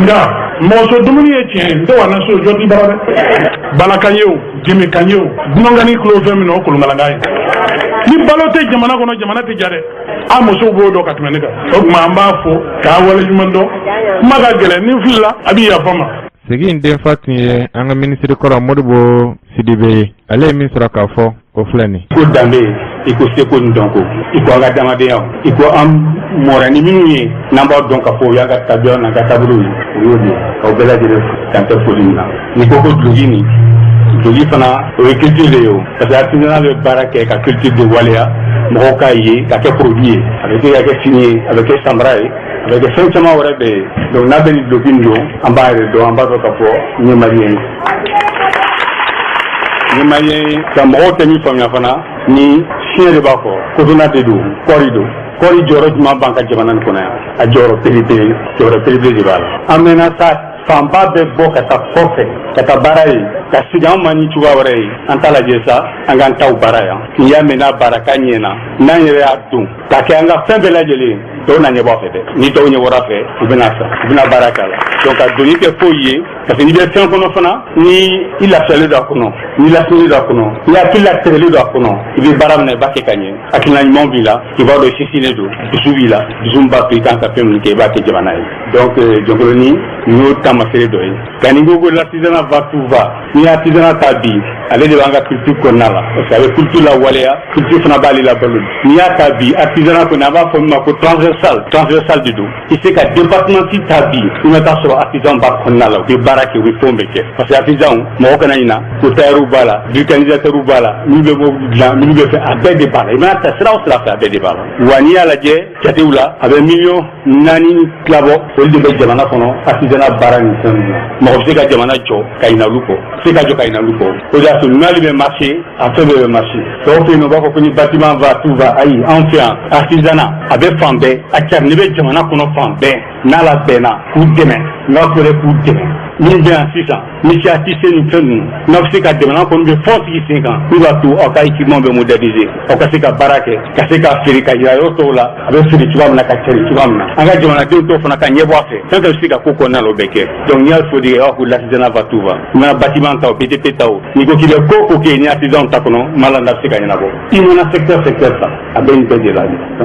F: Nka mɔgɔso dumuni ye tiɲɛ ye, n tɛ wa na so jɔ t'i bara dɛ. Balakan ye o, jɛmɛkan ye o, dunankanni kulo fɛn min na, o kolonkalankan ye. Ni balo tɛ jamana kɔnɔ, jamana tɛ ja dɛ. An musow b'o dɔn ka tɛmɛ ne kan. O tuma an b'a fo k'a waleɲuman dɔn. Kuma ka gɛlɛn, ni filila, a b'i yafa ma.
D: Sigi in denfa tun ye an ka minisiri kɔrɔ Modibo Sidibe ye. Ale ye min sɔrɔ k'a fɔ, o filɛ nin.
G: Ko danbe, i ko seko ni dɔnko, i ko an ka adamadenya, i ko an mɔra ni minnu ye, n'an b'a dɔn k'a fɔ o y'an ka tabiya n'an ka taabolow ye, o y'o de ye. K'aw bɛɛ lajɛlen fo k'an tɛ foli min na. N'i ko ko duloki, nin duloki fana, o ye culture de ye o, parce que artisanat bɛ baara kɛ ka culture de waleya, mɔgɔw k'a ye ka kɛ produit ye. A bɛ kɛ ka kɛ fini ye, a bɛ kɛ samara ye, a bɛ kɛ fɛn caman wɛrɛ bɛɛ ye. Donc n'a bɛ nin duloki nin don, an b'a yɛrɛ dɔn, an b'a dɔn k'a fɔ n ye Maliyɛn ye, n ye Maliyɛn ye. Ka mɔgɔw tɛ min faamuya fana, ni fiɲɛ de b'a kɔ, kotona de don, kɔɔri don. Kɔɔri jɔyɔrɔ jumɛn b'an ka jamana nin kɔnɔ yan? A jɔyɔrɔ belebele, jɔyɔrɔ belebele de b'a la. An mɛnna sa, fanba bɛ bɔ ka taa kɔfɛ ka taa baara ye, ka segin an ma ni cogoya wɛrɛ ye. An t'a lajɛ sa, an k'an taw baara yan. N'i y'a mɛn n'a baara k'a ɲɛna, n'an yɛrɛ y'a don k'a kɛ an ka fɛn bɛɛ lajɛlen ye, dɔw na ɲɛbɔ a fɛ dɛ. Ni dɔw ɲɛbɔra a fɛ, u bɛna san, u bɛna baara k'a la. Donc ka doni kɛ foyi ye, parce que n'i bɛ fɛn kɔnɔ fana, ni i lafiyalen don a kɔnɔ, n'i lafiyalen don a kɔnɔ, ni hakili latigɛlen don a kɔnɔ, i bɛ baara min na, i b'a kɛ ka ɲɛ. Hakilina ɲuman b'i la, i b'a dɔn i sinsinnen don, dusu b'i la, dusu min b'a to i kan ka fɛn minnu kɛ, i b'a kɛ jamana ye. Donc Jɔnkoloni, nin y'o taamasere dɔ ye. Nka ni ko ko l'artisanat va, tout va, n'i ye artisanat ta bi, ale de b'an ka culture kɔnɔna la, parce que a bɛ culture la waleya, culture fana b'ale la balo. N'i y'a ta bi, artisanat kɔni, an b'a fɔ min ma ko transversal, transversal de don. I se ka département si ta bi, i ma taa sɔrɔ artisan b'a kɔnɔna la, u bɛ baara kɛ, u bɛ fɛnw bɛɛ kɛ. Parce que artisan, mɔgɔ kana ɲina ko tailleur b'a la, vulcanisateur b'a la, minnu bɛ mobili dilan, minnu bɛ fɛn, a bɛɛ de b'a la. I mana ta sira o sira fɛ, a bɛɛ de b'a la. Wa n'i y'a lajɛ jatew la, a bɛ miliyɔn 4 ni tila bɔ, olu de bɛ jamana kɔnɔ artisanat baara ni fɛn ninnu na. Mɔgɔ bɛ se ka jamana jɔ ka ɲinɛ olu kɔ, se ka jɔ ka ɲinɛ olu kɔ. O de y'a to n'ale bɛ marché, a fɛn bɛɛ bɛ marché. Dɔw fɛ yen nɔ, u b'a fɔ ko ni bâtiment va, tout va. Ayi, anw fɛ yan, artisanat a bɛ fan bɛɛ, a carinen bɛ jamana kɔnɔ fan bɛɛ. N'a la bɛnna k'u dɛmɛ, n b'a fɔ dɛ, k'u dɛmɛ. Min bɛ yan sisan, métier à tisser ni fɛn ninnu, n'aw bɛ se ka jamana kɔnɔ bɛ fɔn sigi sen kan, min b'a to aw ka équipement bɛ moderniser, aw ka se ka baara kɛ, ka se ka feere ka yira yɔrɔ tɔw la, a bɛ feere cogoya min na, ka cari cogoya min na, an ka jamanadenw tɔw fana ka ɲɛbɔ a fɛ. Fɛn fɛn bɛ se ka ko kɔnɔna la, o bɛ kɛ. Donc n'i y'a fɔ de, aw ko l'artisanat va tout va. I mana bâtiment ta o, BTP ta o, n'i ko k'i bɛ ko o ko kɛ ni artisan ta kɔnɔ, ma la n'a bɛ se ka ɲɛnabɔ. I mana secteur ta, a bɛ nin bɛɛ de la.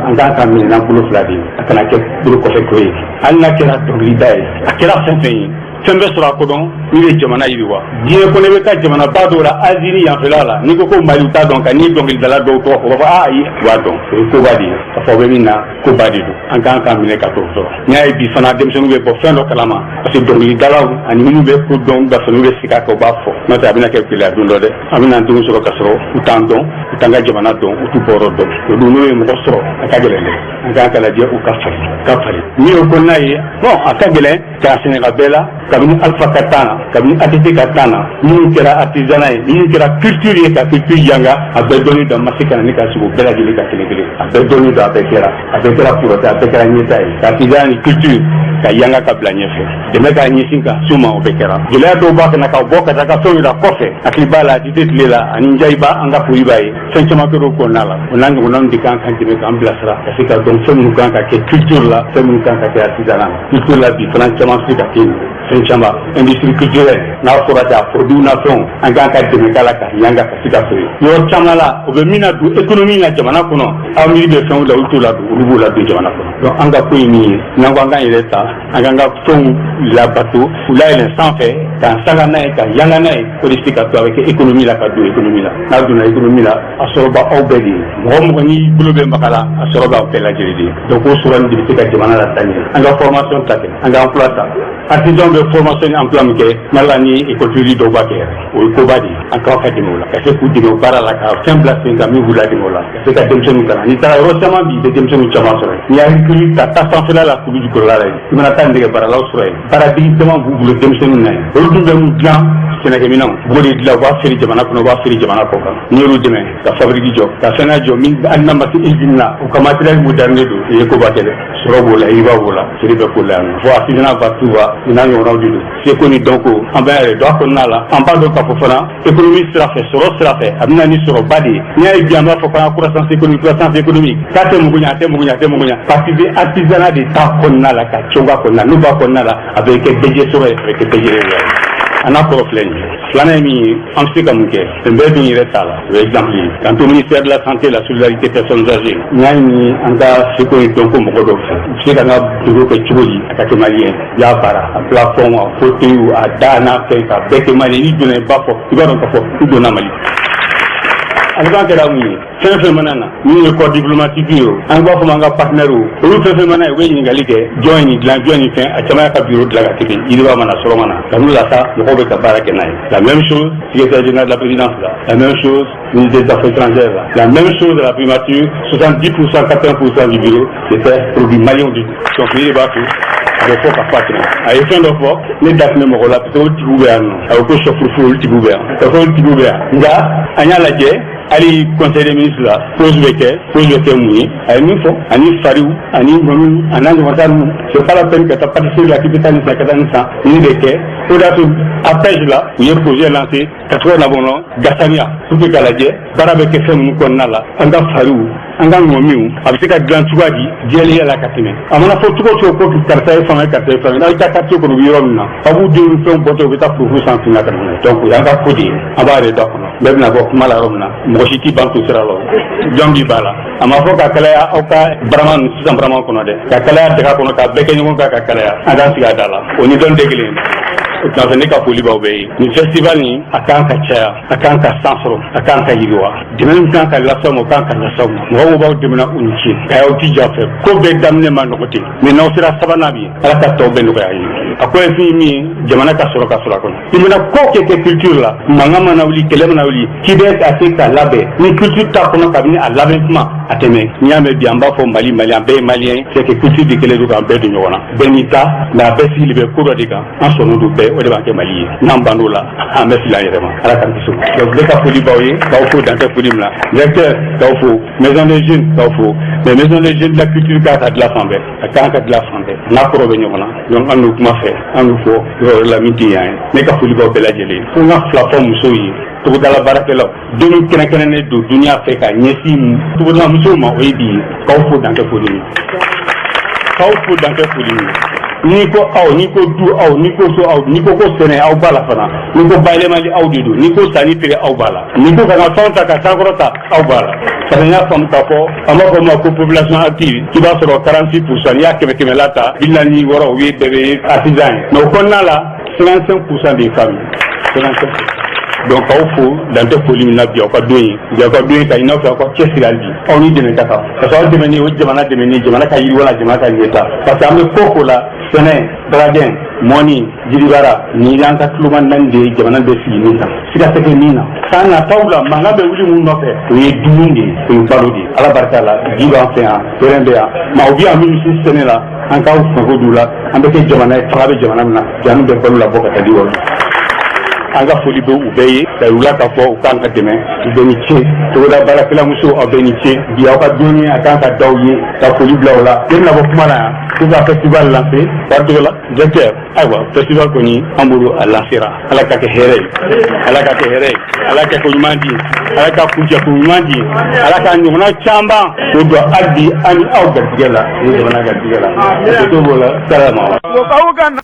G: An kan ka minɛ n'an bolo fila de ye, a kana kɛ bolo kɔfɛ ko ye. Hali n'a kɛra dɔnkilida ye, a kɛra fɛn fɛn ye, fɛn bɛ sɔrɔ a kɔnɔ min bɛ jamana yiriwa. Diɲɛ kɔnɔ, i bɛ taa jamanaba dɔw la, Asie yanfɛla la, n'i ko ko Mali, u t'a dɔn. Ka n'i ye dɔnkilidala dɔw tɔgɔ fɔ, u b'a fɔ aa ayi, u b'a dɔn. O ye koba de ye k'a fɔ aw bɛ min na, koba de don. An kan k'a minɛ ka t'o sɔrɔ. N'i y'a ye bi fana, denmisɛnninw bɛ bɔ fɛn dɔ kalama, parce que dɔnkilidalaw ani minnu bɛ ko dɔn ka fɛnw bɛ sigi a kan, u b'a fɔ. N'o tɛ, a bɛna kɛ gɛlɛya don dɔ dɛ. An bɛna denw sɔrɔ ka sɔrɔ u t'an dɔn, u t'an ka jamana dɔn, u t'u bɔyɔrɔ dɔn. O dun, n'o ye mɔgɔ sɔrɔ, a ka gɛlɛn dɛ. An kan ka lajɛ u ka fari ka fari min y'o kɔnɔna ye. Bon, a ka gɛlɛn k'a Sénégal bɛɛ la, kabini Alpha ka temps na, kabini ATT ka temps na, minnu kɛra artisanat ye, minnu kɛra culture ye, ka culture yanga, a bɛɛ dɔnni dɔn. Ma se ka na ne ka sigi o bɛɛ lajɛlen ka kelen kelen. A bɛɛ dɔnni dɔn, a bɛɛ kɛra, a bɛɛ kɛra furɔtɛ, a bɛɛ kɛra ɲɛta ye, ka artisanat ni culture ka yanga ka bila ɲɛfɛ, dɛmɛ k'a ɲɛsin ka s'u ma, o bɛɛ kɛra. Gɛlɛya dɔw b'a kana ka bɔ ka taa ka fɛnw yira kɔfɛ. Hakili b'a la, ATT tile la, ani Njayiba, an ka foli b'a ye, fɛn caman kɛra o kɔnɔna la. O n'a ɲɔgɔnnaw de kan ka dɛmɛ k'an bilasira, ka se ka dɔn fɛn minnu kan ka kɛ culture la, fɛn minnu kan ka kɛ artisanat la. Culture la bi fana, caman se ka kɛ yen, fɛn caman, industrie culturelle n'a fɔra ten, a produit n'a fɛnw, an kan ka dɛmɛ k'a la ka yanga ka se ka feere yɔrɔ caman la. O bɛ min na don économie la jamana kɔnɔ, aw miiri bɛ fɛnw la, olu t'o la don, olu b'o la don jamana kɔnɔ. Donc an ka ko ye min ye, n'an ko an k'an yɛrɛ ta, an k'an ka fɛnw labato, u layɛlɛn sanfɛ, k'an sanga n'a ye, ka yanga n'a ye, o de bɛ se ka to a bɛ kɛ économie la, ka don économie la. N'a donna économie la, a sɔrɔ b'aw bɛɛ de ye. Mɔgɔ mɔgɔ n'i bolo bɛ maga la, a sɔrɔ b'aw bɛɛ lajɛlen de ye. Donc o sɔrɔ nin de bɛ se ka jamana la taa ɲɛ. An ka formation ta kɛ, an ka emploi ta. Artisan bɛ formation ni emploi min kɛ Mali la, ni école publique dɔw b'a kɛ yɛrɛ, o ye koba de ye. An k'aw ka dɛmɛ o la, ka se k'u dɛmɛ o baara la, ka fɛn bila sen kan min b'u ladɛmɛ o la, ka se ka denmisɛnninw kalan. N'i taara yɔrɔ caman bi, i bɛ denmisɛnninw caman sɔrɔ yen. N'i y'a hakili ka taa sanfɛla la, kulu jukɔrɔla la yen, i mana taa nɛgɛ baaralaw sɔrɔ yen, baaradigi caman b'u bolo denmisɛnninw na yen. Olu dun bɛ mun dilan? Sɛnɛkɛminɛnw u b'o de dilan, u b'a feere jamana kɔnɔ, u b'a feere jamana kɔ kan. N'i y'olu dɛmɛ ka fabrique jɔ, ka fɛn jɔ min hali n'a ma se usine la, u ka matériel moderne don, i ye koba kɛ dɛ. Sɔrɔ b'o la, yiriba b'o la, feere bɛ k'o la yan nɔ. Fo artisanat va tout va, n'a ɲɔgɔnnaw de don. Seko ni dɔnko, an b'a yɛrɛ dɔn a kɔnɔna la. An b'a dɔn k'a fɔ fana, économie sira fɛ, sɔrɔ sira fɛ, a bɛ na ni sɔrɔba de ye. N'i y'a ye bi an b'a fɔ k'an ka croissance économique, croissance économique, k'a tɛ mugu ɲɛ, a tɛ mugu ɲɛ, a tɛ mugu ɲɛ, parce que artisanat de t'a kɔnɔna la, ka cɔngɔ a kɔnɔna. N'u b'a kɔnɔna la, a bɛ kɛ bɛɛ sɔrɔ ye, a bɛ kɛ bɛɛ ye. A n'a kɔrɔ filɛ nin ye. Filanan ye min ye, an bɛ se ka mun kɛ? Fɛn bɛɛ dun yɛrɛ t'a la, o ye exemple ye. K'an to ministère de la Santé, la Solidarité, Personnes âgées, n y'a ɲini an ka seko ni dɔnko mɔgɔ dɔw fɛ, u bɛ se ka n ka bureau kɛ cogo di a ka kɛ malien i y'a baara, a plafond, a fauteuil, a da n'a fɛn, ka bɛɛ kɛ malien. N'i donna, i b'a fɔ, i b'a dɔn k'a fɔ i donna Mali. Ale kɛra mun ye? Fɛn fɛn mana na, min ye corps diplomatique ye o, an b'a fɔ ma an ka partenaire o, olu fɛn fɛn mana ye, u bɛ ɲininkali kɛ: jɔn ye nin dilan, jɔn ye nin fɛn? A caman y'a ka bureau dilan ka kɛ ten. Yiriba mana, sɔrɔ mana ka n'u la sa, mɔgɔw bɛ ka baara kɛ n'a ye. La même chose secrétaire général de la présidence la, la même chose ministre des Affaires étrangères la, la même chose de la primature. 70%, 80% du bureau, c'était produit malien du. Donc ni de b'a to a bɛ fɔ ka fɔ a tɛmɛ. A ye fɛn dɔ fɔ, ne da tun bɛ mɔgɔ la, parce que o tigiw bɛ yan nɔ. A ko ko sɔfurufuru, olu tigiw bɛ yan, ka fɔ olu tigiw bɛ yan. Nka an y'a lajɛ, hali conseil des ministres la, pause bɛ kɛ, pause bɛ kɛ mun ye? A ye min fɔ, ani fariw ani ŋɔniw a n'a ɲɔgɔn ninnu, c'est pas la peine ka taa pâtisserie la k'i bɛ taa nin san, ka taa nin san. Nin de kɛ, o de y'a to APEJ la, u ye projet lancé ka tɔgɔ labɔnɔ Gasaniya, pour que k'a lajɛ baara bɛ kɛ fɛn minnu kɔnɔna la, an ka fariw, an ka ŋɔmiw, a bɛ se ka dilan cogoya di jɛlenya la ka tɛmɛ. A mana fɔ cogo o cogo ko karisa ye fanga ye, karisa ye fanga ye, n'aw taa quartier kɔnɔ, u bɛ yɔrɔ min na, aw b'u denw fɛnw bɔtɔ, u bɛ taa furufuru san finna ka na n'a ye. Donc o y'an ka ko de ye, an b'a yɛrɛ da kɔnɔ. Bɛɛ bɛna bɔ kuma la yɔrɔ min na, mɔgɔ si t'i ban to sira la, jɔn b'i ba la. A ma fɔ ka kalaya aw ka barama ninnu sisan, barama kɔnɔ dɛ, ka kalaya daga kɔnɔ, ka bɛɛ kɛ ɲɔgɔn kan ka kalaya. An k'an sigi a da la, o ni dɔnni tɛ kelen ye. O tuma fɛ, ne ka foli b'aw bɛɛ ye. Nin festival nin, a kan ka caya, a kan ka san sɔrɔ, a kan ka yiriwa. Dɛmɛ min kan ka las'aw ma, o kan ka las'aw ma. Mɔgɔw b'aw dɛmɛ, u ni ce. Ka y'aw jija fɛ, ko bɛɛ daminɛ ma nɔgɔ ten, mais n'aw sera sabanan bi, Ala ka tɔw bɛɛ nɔgɔya ye. A ko ye fɛn min ye, jamana ka sɔrɔ ka sɔrɔ a kɔnɔ. I mana ko kɛ kɛ culture la, mankan mana wuli, kɛlɛ mana wuli, k'i bɛ ka se ka labɛn ni culture t'a kɔnɔ, kabini a labɛn kuma a tɛmɛ. N'i y'a mɛn bi an b'a fɔ Mali, Mali, an bɛɛ ye malien, c'est que culture de kɛlen don k'an bɛɛ don ɲɔgɔn na. Bɛɛ n'i ta, mais a bɛɛ sigili bɛ ko dɔ de kan. An sɔnnen don bɛɛ, o de b'an kɛ Mali ye. N'an bann'o la, an bɛ fili an yɛrɛ ma. Ala k'an kisi o ma. Donc ne ka foli b'aw ye, k'aw fo dantɛ foli min na. Directeur, k'aw fo. Maison des jeunes, k'aw fo. Mais maison des jeunes de la culture kan ka dilan fan bɛɛ, a kan ka dilan fan bɛɛ. N'a kɔrɔ bɛ ɲɔgɔn na. Donc an n'u kuma fɛ, an y'u fɔ yɔrɔ wɛrɛ la min tɛ yan ye. Ne ka foli b'aw bɛɛ lajɛlen ye. Fo n ka fila fɔ musow ye, togodala baarakɛlaw. Don min kɛrɛnkɛrɛnnen don duniya fɛ ka ɲɛsin togodala musow ma, o ye bi ye. K'aw fo dan tɛ foli min, k'aw fo dan tɛ foli min. N'i ko aw, n'i ko du aw, n'i ko so aw, n'i ko ko sɛnɛ, aw b'a la fana. N'i ko bayɛlɛmali, aw de don. N'i ko sanni feere, aw b'a la. N'i ko ka n ka fɛnw ta ka sankɔrɔta, aw b'a la. Parce que n y'a faamu k'a fɔ an b'a fɔ o ma ko population active, i b'a sɔrɔ 46 %, n'i y'a kɛmɛ kɛmɛ la ta, 46, o ye bɛɛ bɛ artisan ye. Mais o kɔnɔna la, 55 % de ye femme ye, 55. Donc k'aw fo dan tɛ foli min na. Bi aw ka don ye, bi aw ka don ye, ka ɲini aw fɛ aw ka cɛsiri hali bi. Aw ni dɛmɛ ka kan, parce que aw dɛmɛni, o jamana dɛmɛni, jamana ka yiriwa la, jamana ka ɲɛta. Parce que an bɛ ko ko la, sɛnɛ, bagangɛn, mɔni, jiribaara, nin y'an ka tuloma naani de ye. Jamana bɛ sigi min kan, siga tɛ kɛ min na, san nataw la mankan bɛ wuli mun nɔfɛ, o ye dumuni de ye, o ye balo de ye. Ala barika la, ji b'an fɛ yan, terrain bɛ yan, maa u bɛ yan minnu si sɛnɛ la, an k'aw mako d'u la. An bɛ kɛ jamana ye, fanga bɛ jamana min na, jamana bɛ balo la bɔ ka taa di wɔɔrɔ. An ka foli bɛ u bɛɛ ye, ka yir'u la k'a fɔ u k'an ka dɛmɛ. U bɛɛ ni ce. Togoda baarakɛla musow, aw bɛɛ ni ce. Bi aw ka don ye, a kan ka d'aw ye, ka foli bila o la. Ne bɛna bɔ kuma la yan pour ka festival lancer waati la. Directeur, ayiwa, festival kɔni an bolo, a lancera. Ala ka kɛ hɛrɛ ye, Ala ka kɛ hɛrɛ ye, Ala ka ko ɲuman di, Ala ka kuncɛ ko ɲuman di, Ala ka ɲɔgɔnna caman k'o don hali bi an ni aw garijɛgɛ la, ni jamana garijɛgɛ la. O b'o la salama.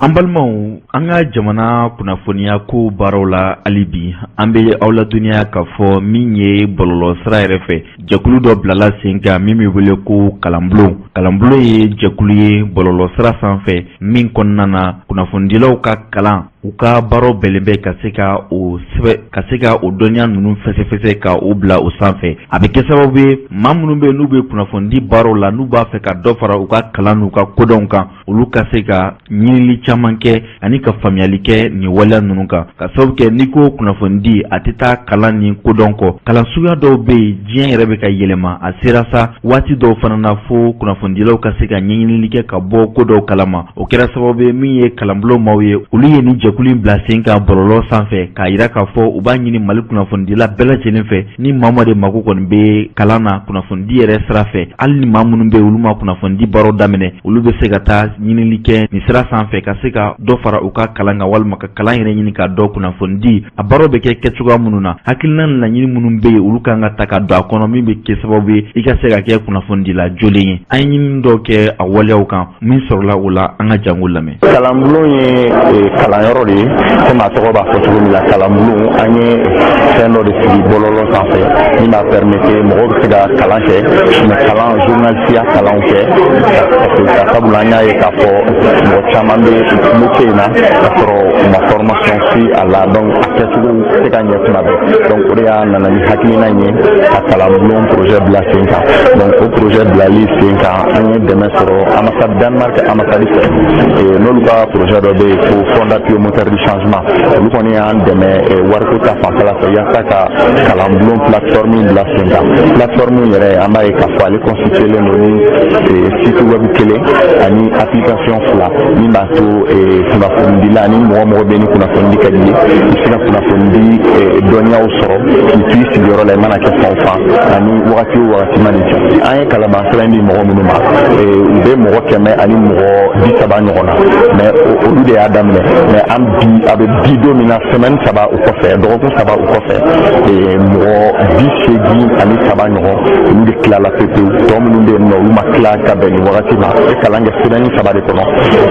A: An balimaw, an ka jamana kunnafoniya ko baaraw la, hali bi an bɛ aw ladɔnniya k'a fɔ min ye bɔlɔlɔ sira yɛrɛ fɛ, jɛkulu dɔ bilala sen kan min bɛ wele ko Kalanbulon. Kalanbulon ye jɛkulu ye bɔlɔlɔ sira sanfɛ min kɔnɔna na, kunnafonidilaw ka kalan, u ka baaraw bɛnnen bɛ ka se ka o sɛbɛ, ka se ka o dɔnniya ninnu fɛsɛfɛsɛ ka o bila o sanfɛ. A bɛ kɛ sababu ye, maa minnu bɛ yen n'u bɛ kunnafonidi baaraw la, n'u b'a fɛ ka dɔ fara u ka kalan n'u ka kodɔnw kan, olu ka se ka ɲinili caman kɛ ani ka faamuyali kɛ nin waleya ninnu kan. Ka sababu kɛ, n'i ko kunnafonidi, a tɛ taa kalan ni kodɔn kɔ. Kalan suguya dɔw bɛ yen, diɲɛ yɛrɛ bɛ ka yɛlɛma, a sera sa waati dɔw fana na fo kunnafonidilaw ka se ka ɲɛɲinili kɛ ka bɔ ko dɔw kalama. O kɛra sababu ye, min ye kalanbulon maaw ye, olu ye nin jɛkulu in bila sen kan bɔlɔlɔ sanfɛ, k'a yira k'a fɔ u b'a ɲini Mali kunnafonidila bɛɛ lajɛlen fɛ, ni maa ma de mako kɔni bɛ kalan na kunnafonidi yɛrɛ sira fɛ, hali ni maa minnu bɛ yen, olu ma kunnafonidi baaraw daminɛ, olu bɛ se ka taa ɲinili kɛ nin sira sanfɛ ka se ka dɔ fara u ka kalan kan, walima ka kalan yɛrɛ ɲini k'a dɔn kunnafonidi a baaraw bɛ kɛ kɛcogoya minnu na, hakilina ni laɲini minnu bɛ yen, olu kan ka ta ka don a kɔnɔ, min bɛ kɛ sababu ye i ka se ka kɛ kunnafonidila jolen ye. An ye ɲinini dɔw kɛ a waleyaw kan min sɔrɔla o la, an ka jango lamɛn.
H: Kalanbulon ye kalanyɔrɔ de ye, komi a tɔgɔ b'a fɔ cogo min na. Kalanbulon, an ye fɛn dɔ de sigi bɔlɔlɔ sanfɛ min b'a permettre mɔgɔw bɛ se ka kalan kɛ, mais kalan journalisiya kalanw kɛ, parce que ka sabula an y'a ye k'a fɔ mɔgɔ caman bɛ métier in na k'a sɔrɔ u ma formation si a la, donc a kɛcogo tɛ ka ɲɛ tuma bɛɛ. Donc o de y'a nana ni hakilina in ye ka kalanbulon projet bila sen kan. Donc o projet bilali sen kan, an ye dɛmɛ sɔrɔ ambassade Danemark, ambassade fɛ, n'olu ka projet dɔ bɛ yen ko Fonds d'appui au moteur du changement. Olu kɔni y'an dɛmɛ wariko ta fanfɛla fɛ yaasa ka kalanbulon plateforme in bila sen kan. Plateforme yɛrɛ, an b'a ye k'a fɔ ale constitué len don ni site web kelen ani application fila, min b'a to kunnafonidila ni mɔgɔ mɔgɔ bɛ ni kunnafonidi ka di ye, i bɛ se ka kunnafonidi dɔnniyaw sɔrɔ k'i to i sigiyɔrɔ la, i mana kɛ fan o fan ani wagati o wagati ma nin ca. An ye kalaban sira in di mɔgɔ minnu ma, u bɛ mɔgɔ 130 ɲɔgɔn na, mais olu de y'a daminɛ. Mais an bi, a bɛ bi don min na, semaine 3 o kɔfɛ, dɔgɔkun 3 o kɔfɛ, mɔgɔ 83 ɲɔgɔn, olu de tilala pewu pewu. Tɔ minnu bɛ yen nɔ, olu ma tila ka bɛn nin wagati ma. U ye kalan kɛ semaine 3 de kɔnɔ.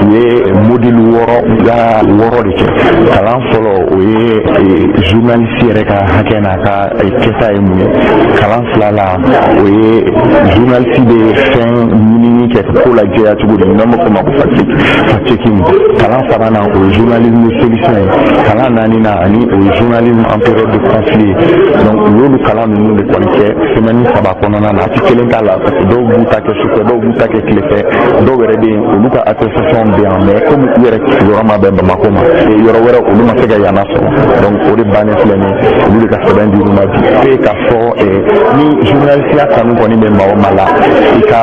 H: U ye module 6 ya 6 de kɛ. Kalan fɔlɔ, o ye journaliste yɛrɛ ka hakɛ n'a ka kɛta ye mun ye. Kalan fila la, o ye journaliste bɛ fɛn ɲinini kɛ ko lajɛya cogo di, n'an b'a fɔ o ma ko fact checking. Kalan sabanan, o ye journalisme de solution ye. Kalan naaninan ani o ye journalisme en période de conflit ye. Donc u y'olu kalan ninnu de kɔni kɛ semaine 3 kɔnɔna na. A ti kelen k'a la, parce que dɔw b'u ta kɛ sufɛ, dɔw b'u ta kɛ tile fɛ, dɔw yɛrɛ bɛ yen, olu ka attestation bɛ yan, mais komi u yɛrɛ sigiyɔrɔ ma bɛn Bamakɔ ma, yɔrɔ wɛrɛ, olu ma se ka yan sɔrɔ. Donc o de bannen filɛ nin ye, olu de ka sɛbɛn dir'u ma bi. E k'a fɔ ni journalisiya kanu kɔni bɛ maa o maa la, i ka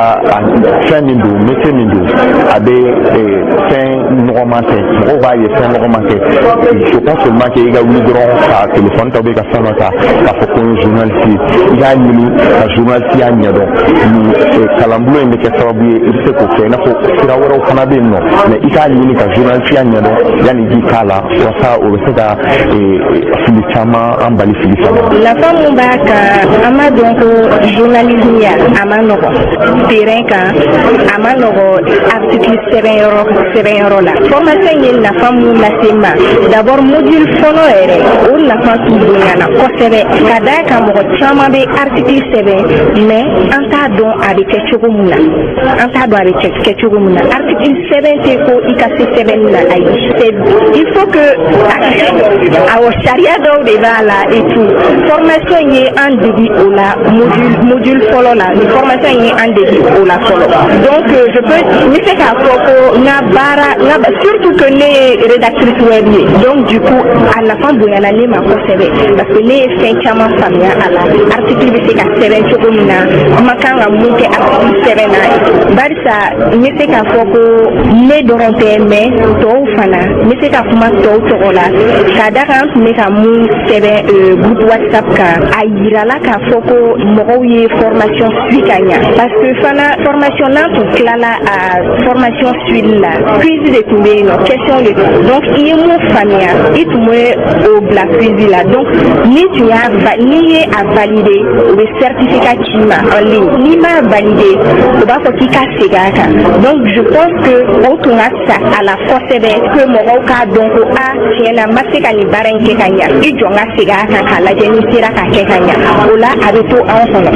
H: fɛn min don, métier min don, a bɛ fɛn nɔgɔman tɛ, mɔgɔw b'a ye fɛn nɔgɔman tɛ. Il faut pas seulement que i ka wuli dɔrɔn ka téléphone ta ou bien ka fɛn dɔ ta k'a fɔ ko n ye journaliste. journaliste ye, i k'a ɲini ka journaliste ya ɲɛdɔn. Nin kalanbulon in bɛ kɛ sababu ye i bɛ se k'o kɛ, i n'a fɔ sira wɛrɛw fana bɛ yen nɔ, mais i k'a ɲini ka journaliste ya ɲɛdɔn yanni i k'i k'a la, walasa o bɛ se ka fili caman an bali fili caman.
I: Nafa mun b'a kan, an b'a dɔn ko journalisme ya, a ma nɔgɔ terrain kan, a ma nɔgɔ article sɛbɛnyɔrɔ la. Formation ye nafa mun lase n ma, d'abord module fɔlɔ yɛrɛ, o nafa tun bonyana kosɛbɛ, ka d'a kan mɔgɔ caman bɛ article sɛbɛn, mais an t'a dɔn a bɛ kɛ cogo min na, an t'a dɔn a bɛ kɛ cogo min na. Article sɛbɛn tɛ ko i ka se sɛbɛnni na, ayi, c'est il faut que awɔ, sariya dɔw de b'a la et tout. Formation ye an degi o la module fɔlɔ la. Ni formation ye an degi o la fɔlɔ, donc je peux n bɛ se k'a fɔ ko n ka baara n ka, surtout que ne ye rédactrice web ye, donc du coup a nafa bonyana ne ma kosɛbɛ, parce que ne ye fɛn caman faamuya a la, article bɛ se ka sɛbɛn cogo min na, n ma kan ka mun kɛ article sɛbɛn na. Barisa n bɛ se k'a fɔ ko ne dɔrɔn tɛ, mais tɔw fana, n bɛ se ka kuma tɔw tɔgɔ la, ka da kan an tun bɛ ka mun sɛbɛn groupe WhatsApp kan, a yirala k'a fɔ ko mɔgɔw ye formation suit ka ɲa, parce que fana formation n'an tun tilala a formation suivre la, quiz de tun bɛ yen nɔ, question de don. Donc i ye mun faamuya, i tun bɛ o bila quiz la. Donc ni tun y'a n'i ye a valider, o bɛ certificat ci ma en ligne. N'i m'a valider, o b'a fɔ k'i ka segin a kan. Donc je pense que o tun ka fisa a la kosɛbɛ, que mɔgɔw k'a dɔn ko a tiɲɛ na, n ma se ka nin baara in kɛ ka ɲa, i jɔ n ka segin a kan k'a lajɛ ni sera k'a kɛ ka ɲa. O la a bɛ to anw kɔnɔ.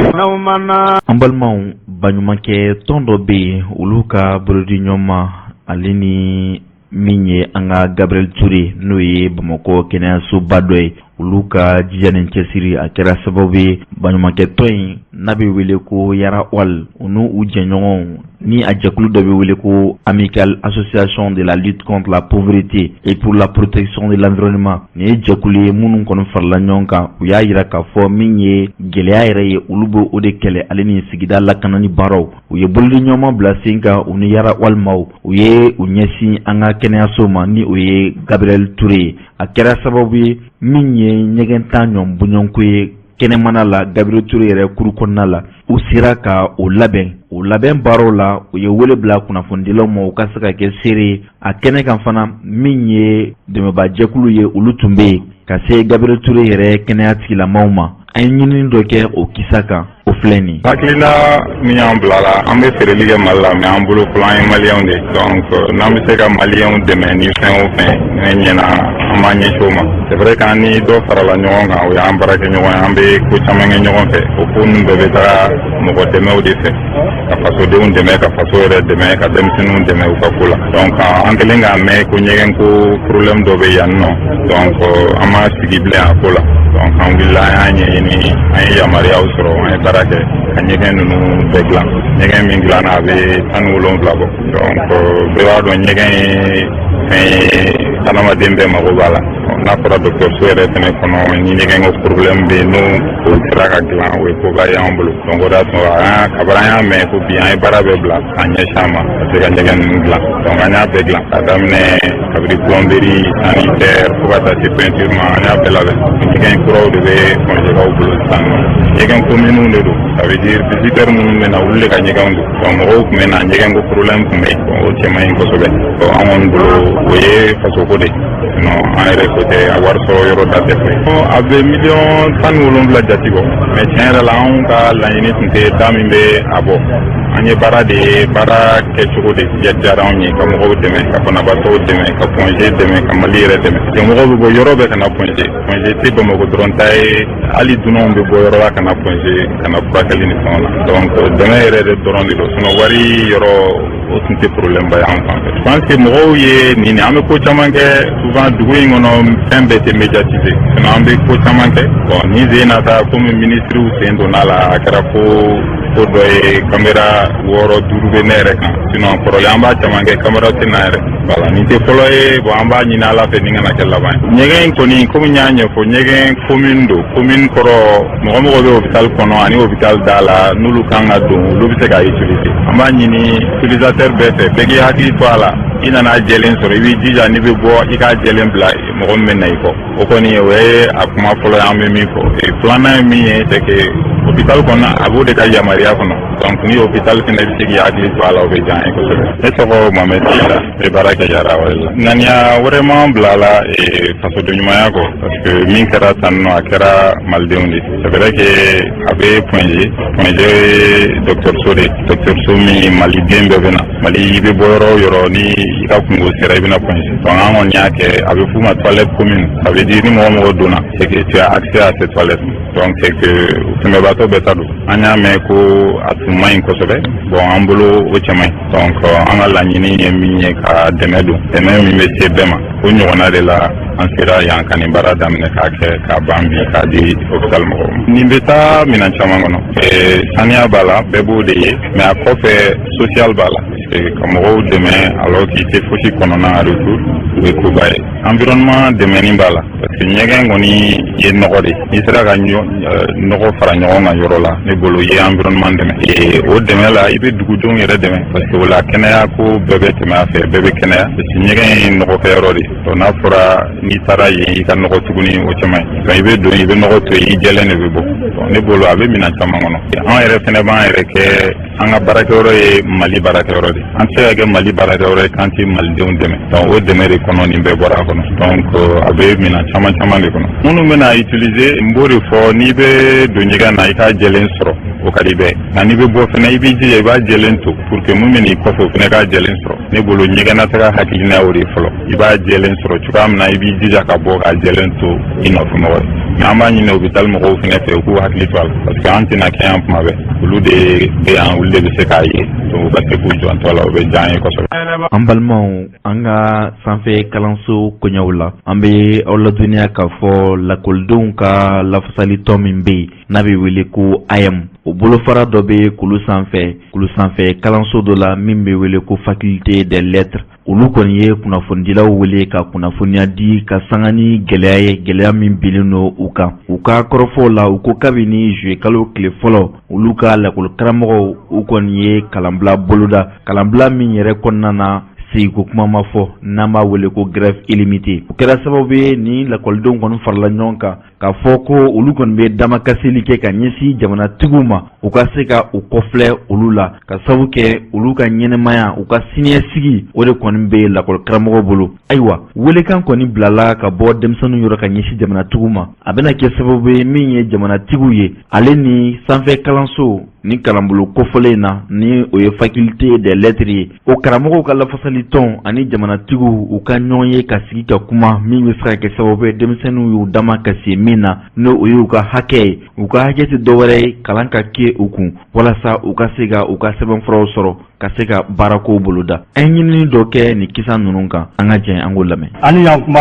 A: An balimaw, baɲumankɛ tɔn dɔ bɛ yen, olu ka bolodi ɲɔgɔn ale ni min ye an ka Gabriel Touré, n'o ye Bamakɔ kɛnɛyasoba dɔ ye, olu ka jija ni cɛsiri, a kɛra sababu ye baɲumankɛ tɔn in n'a bɛ wele ko Yara Wal, u n'u u jɛɲɔgɔnw ni a jɛkulu dɔ bɛ wele ko Amicale Association de la lutte contre la pauvreté et pour la protection de l'environnement. Nin ye jɛkulu ye minnu kɔni farala ɲɔgɔn kan. U y'a jira k'a fɔ min ye gɛlɛya yɛrɛ ye, olu b'o o de kɛlɛ, ale ni sigida lakanani baaraw. U ye bolodiɲɔgɔnma bila sen kan u ni Yara Walimaw. U ye u ɲɛsin an ka kɛnɛyaso ma, ni o ye Gabriel Touré ye. A kɛra sababu ye min ye ɲɛgɛn tan ɲɔgɔn bɔɲɔgɔnko ye kɛnɛmana la, Gabriel Touré yɛrɛ kuru kɔnɔna la, u sera ka o labɛn. O labɛn baaraw la, u ye wele bila kunnafonidilaw ma, u ka se ka kɛ seere a kɛnɛ kan fana. Min ye dɛmɛbajɛkulu ye, olu tun bɛ yen ka se Gabriel Touré yɛrɛ kɛnɛya tigilamaw ma. An ye ɲinini dɔ kɛ o kisa kan, o filɛ nin.
J: Hakilina min y'an bila la, an bɛ feereli kɛ Mali la, mais an bolo fɔlɔ an ye Maliyɛnw de. Donc n'an bɛ se ka Maliyɛnw dɛmɛ ni fɛn o fɛn ne ɲɛna, an b'an ɲɛsin o ma. C'est vrai k'an ni dɔ farala ɲɔgɔn kan, o y'an baarakɛɲɔgɔn ye, an bɛ ko caman kɛ ɲɔgɔn fɛ. O ko ninnu bɛɛ bɛ taga mɔgɔ dɛmɛw de fɛ, ka fasodenw dɛmɛ, ka faso yɛrɛ dɛmɛ, ka denmisɛnninw dɛmɛ u ka ko la. Donc an kɛlen k'a mɛn ko ɲɛgɛn ko problème dɔ bɛ yan nɔ, donc an ma sigi bilen a ko la. Donc an wulila, an y'a ɲɛɲini, an ye yamaruyaw sɔrɔ, an ye baara kɛ ka ɲɛgɛn ninnu bɛɛ dilan. Ɲɛgɛn min dilanna, a bɛ 17 bɔ. Donc bɛɛ b'a dɔn ɲɛgɛn ye fɛn ye, adamaden bɛɛ mago b'a la. N'a fɔra dɔgɔtɔrɔso yɛrɛ fɛnɛ kɔnɔ, ni ɲɛgɛn ko problème bɛ yen, n'o o sera ka dilan, o ye koba ye anw bolo. Donc o de y'a to an kabini an y'a mɛn ko bi, an ye baara bɛɛ bila k'an ɲɛsin a ma ka se ka ɲɛgɛn ninnu dilan. Donc an y'a bɛɛ dilan k'a daminɛ kabini plomberie, sanitaire, fo ka taa se peinture ma, an y'a bɛɛ labɛn. Ɲɛgɛn kuraw de bɛ congékaw bolo sisan nɔ. Ɲɛgɛn communes de don, ça veut dire visiteur minnu bɛ na, olu de ka ɲɛgɛnw don. Donc mɔgɔw tun bɛ na, ɲɛgɛn ko problème tun bɛ yen, o cɛ man ɲi kosɛbɛ. Donc an kɔni bolo, o ye fasoko de ye, sinon an yɛrɛ ko tɛ, a wari sɔrɔ yɔrɔ da tɛ foyi. A bɛ miliyɔn 17 jate bɔ, mais tiɲɛ yɛrɛ la, anw ka laɲini tun tɛ da min bɛ a bɔ. An ye baara de ye, baara kɛcogo de diyara anw ye, ka mɔgɔw dɛmɛ, ka banabaatɔw dɛmɛ, ka Point G dɛmɛ, ka Mali yɛrɛ dɛmɛ. Mɔgɔw bɛ bɔ yɔrɔ bɛɛ ka na Point G. Point G tɛ Bamakɔ dɔrɔn ta ye, hali dunanw bɛ bɔ yɔrɔ la ka na Point G, ka na furakɛli ni fɛnw la. Donc dɛmɛ yɛrɛ de dɔrɔn de don, sinon wari yɔrɔ o tun tɛ problème ba ye an fan fɛ. Je pense que mɔgɔw ye nin, an bɛ ko caman kɛ souvent dugu in kɔnɔ, fɛn bɛɛ tɛ médiatiser, sinon an bɛ ko caman kɛ. Bon, nin sen na ta, komi ministres sen donna la, a kɛra ko ko dɔ ye, caméra wɔɔrɔ duuru bɛ ne yɛrɛ kan, sinon kɔrɔlen an b'a caman kɛ, caméra tɛ na yɛrɛ. Voilà, nin tɛ fɔlɔ ye. Bon, an b'a ɲini Ala fɛ nin kana kɛ laban ye. Ɲɛgɛn in kɔni, komi n y'a ɲɛfɔ, ɲɛgɛn commune don. Commune kɔrɔ, mɔgɔ mɔgɔ bɛ hôpital kɔnɔ ani hôpital da la, n'olu kan ka don, olu bɛ se k'a utiliser. An b'a ɲini utilisateur bɛɛ fɛ, bɛɛ k'i hakili to a la. I nana jɛlen sɔrɔ, i b'i jija, n'i bɛ bɔ, i k'a jɛlen bila. mɔgɔ min bɛ na i kɔ. O kɔni, o ye a kuma fɔlɔ ye an bɛ min fɔ. Filanan ye min ye, c'est que hôpital kɔnɔ, a b'o de ka yamaruya kɔnɔ. Donc ni hôpital fɛnɛ bɛ se k'i hakili to a la, o bɛ diya an ye kosɛbɛ. Ne tɔgɔ Mohamed Keita, n bɛ baara kɛ Yara la. Ŋaniya wɛrɛ m'an bila la fasoden ɲumanya kɔ, parce que min kɛra tan nɔ, a kɛra malidenw de. C'est vrai que a bɛ Point G. Point G ye dɔgɔtɔrɔso de, dɔgɔtɔrɔso min maliden bɛɛ bɛ na. Mali, i bɛ bɔ yɔrɔ o yɔrɔ, ni i ka kungo sera, i bɛna Point G. Donc an kɔni y'a kɛ, a bɛ f'u ma toilette commune. Ça veut dire ni mɔgɔ mɔgɔ donna, c'est que tu as accès à cette toilette. Donc c'est que tɛmɛbaatɔ bɛɛ ta don. An y'a mɛn ko a tun man ɲi kosɛbɛ. Bon, an bolo o cɛ man ɲi. Donc an ka laɲini ye min ye, ka dɛmɛ don, dɛmɛ min bɛ se bɛɛ ma. O ɲɔgɔnna de la, an sera yan ka nin baara daminɛ k'a kɛ k'a ban bi, k'a di hôpital mɔgɔw ma. Nin bɛ taa minɛn caman kɔnɔ. Saniya b'a la, bɛɛ b'o de ye, mais a kɔfɛ, social b'a la, ka mɔgɔw dɛmɛ alors k'i tɛ fosi kɔnɔna en retour, o ye koba ye. Environnement dɛmɛni b'a la, parce que ɲɛgɛn kɔni ye nɔgɔ de. N'i sera ka nɔgɔ fara ɲɔgɔn kan yɔrɔ la, ne bolo i ye environnement dɛmɛ. O dɛmɛ la, i bɛ dugudenw yɛrɛ dɛmɛ, parce que o la kɛnɛya ko bɛɛ bɛ tɛmɛ a fɛ, bɛɛ bɛ kɛnɛya, parce que ɲɛgɛn ye nɔgɔkɛyɔrɔ de. Donc n'a fɔra n'i taara yen, i ka nɔgɔ tuguni, o cɛ man ɲi. Donc i bɛ don, i bɛ nɔgɔ to yen, i jɛlen de bɛ bɔ. Donc ne bolo, a bɛ minɛn caman kɔnɔ. An yɛrɛ fɛnɛ b'an yɛrɛ kɛ an ka baarakɛyɔrɔ ye Mali baarakɛyɔrɔ de. An tɛ se ka kɛ Mali baarakɛyɔrɔ ye k'an tɛ malidenw dɛmɛ. Donc o dɛmɛ de kɔnɔ, nin bɛɛ bɔra a kɔnɔ. Donc a bɛ minɛn caman caman de kɔnɔ. Minnu bɛna utiliser, n b'o de fɔ, n'i bɛ don ɲɛgɛn na, i k'a jɛlen sɔrɔ, o ka di bɛɛ. Nka n'i bɛ bɔ fɛnɛ, i b'i jija i b'a jɛlen to pour que mun bɛ n'i kɔfɛ, o fɛnɛ k'a jɛlen sɔrɔ. Ne bolo, ɲɛgɛnnataga hakilina y'o de ye fɔlɔ. I b'a jɛlen sɔrɔ cogoya min na, i b'i jija ka bɔ k'a jɛlen to i nɔfɛ mɔgɔ ye. Mais an b'a ɲini hôpital mɔgɔw fɛnɛ fɛ, u k'u hakili to a la, parce que an tɛna kɛ yan kuma bɛɛ. Olu de bɛ yan, olu de bɛ se k'a ye. Donc u ka se k'u janto a la, o bɛ diya an ye kosɛbɛ.
A: An balimaw, an ka sanfɛ kalanso koɲɛw la, an bɛ aw ladɔnniya k'a fɔ lakɔlidenw ka lafasalitɔn min bɛ yen n'a bɛ wele ko AEEM, o bolofara dɔ bɛ kulu sanfɛ, kulu sanfɛ kalanso dɔ la min bɛ wele ko Faculté des lettres. Olu kɔni ye kunnafonidilaw wele ka kunnafoniya di ka sanga ni gɛlɛya ye, gɛlɛya min binnen don u kan. U ka kɔrɔfɔw la, u ko kabini juillet kalo tile fɔlɔ, olu ka lakɔli karamɔgɔw, u kɔni ye kalanbila boloda, kalanbila min yɛrɛ kɔnɔna na, segin kuma ma fɔ, n'an b'a wele ko grève illimitée. O kɛra sababu ye ni lakɔlidenw kɔni farala ɲɔgɔn kan k'a fɔ ko olu kɔni bɛ damakasili kɛ ka ɲɛsin jamanatigiw ma, u ka se ka u kɔfilɛ olu la, ka sabu kɛ olu ka ɲɛnɛmaya, u ka siniɲɛsigi, o de kɔni bɛ lakɔli karamɔgɔw bolo. Ayiwa, welekan kɔni bilala ka bɔ denmisɛnninw yɔrɔ ka ɲɛsin jamanatigiw ma. A bɛna kɛ sababu ye min ye jamanatigiw ye, ale ni sanfɛ kalanso ni kalanbolo kofɔlen in na, ni o ye Faculté des lettres ye, o karamɔgɔw ka lafasali tɔn ani jamanatigiw, u ka ɲɔgɔn ye ka sigi ka kuma min bɛ se ka kɛ sababu ye denmisɛnninw y'u dama kasi min na, n'o o y'u ka hakɛ ye. U ka hakɛ tɛ dɔwɛrɛ ye, kalan ka kɛ u kun walasa u ka se ka u ka sɛbɛnfuraw sɔrɔ, ka se ka baarakow boloda. An ye ɲinini dɔ kɛ nin kisa ninnu kan, an ka jɛ an k'o lamɛn.
K: An ni yan kuma,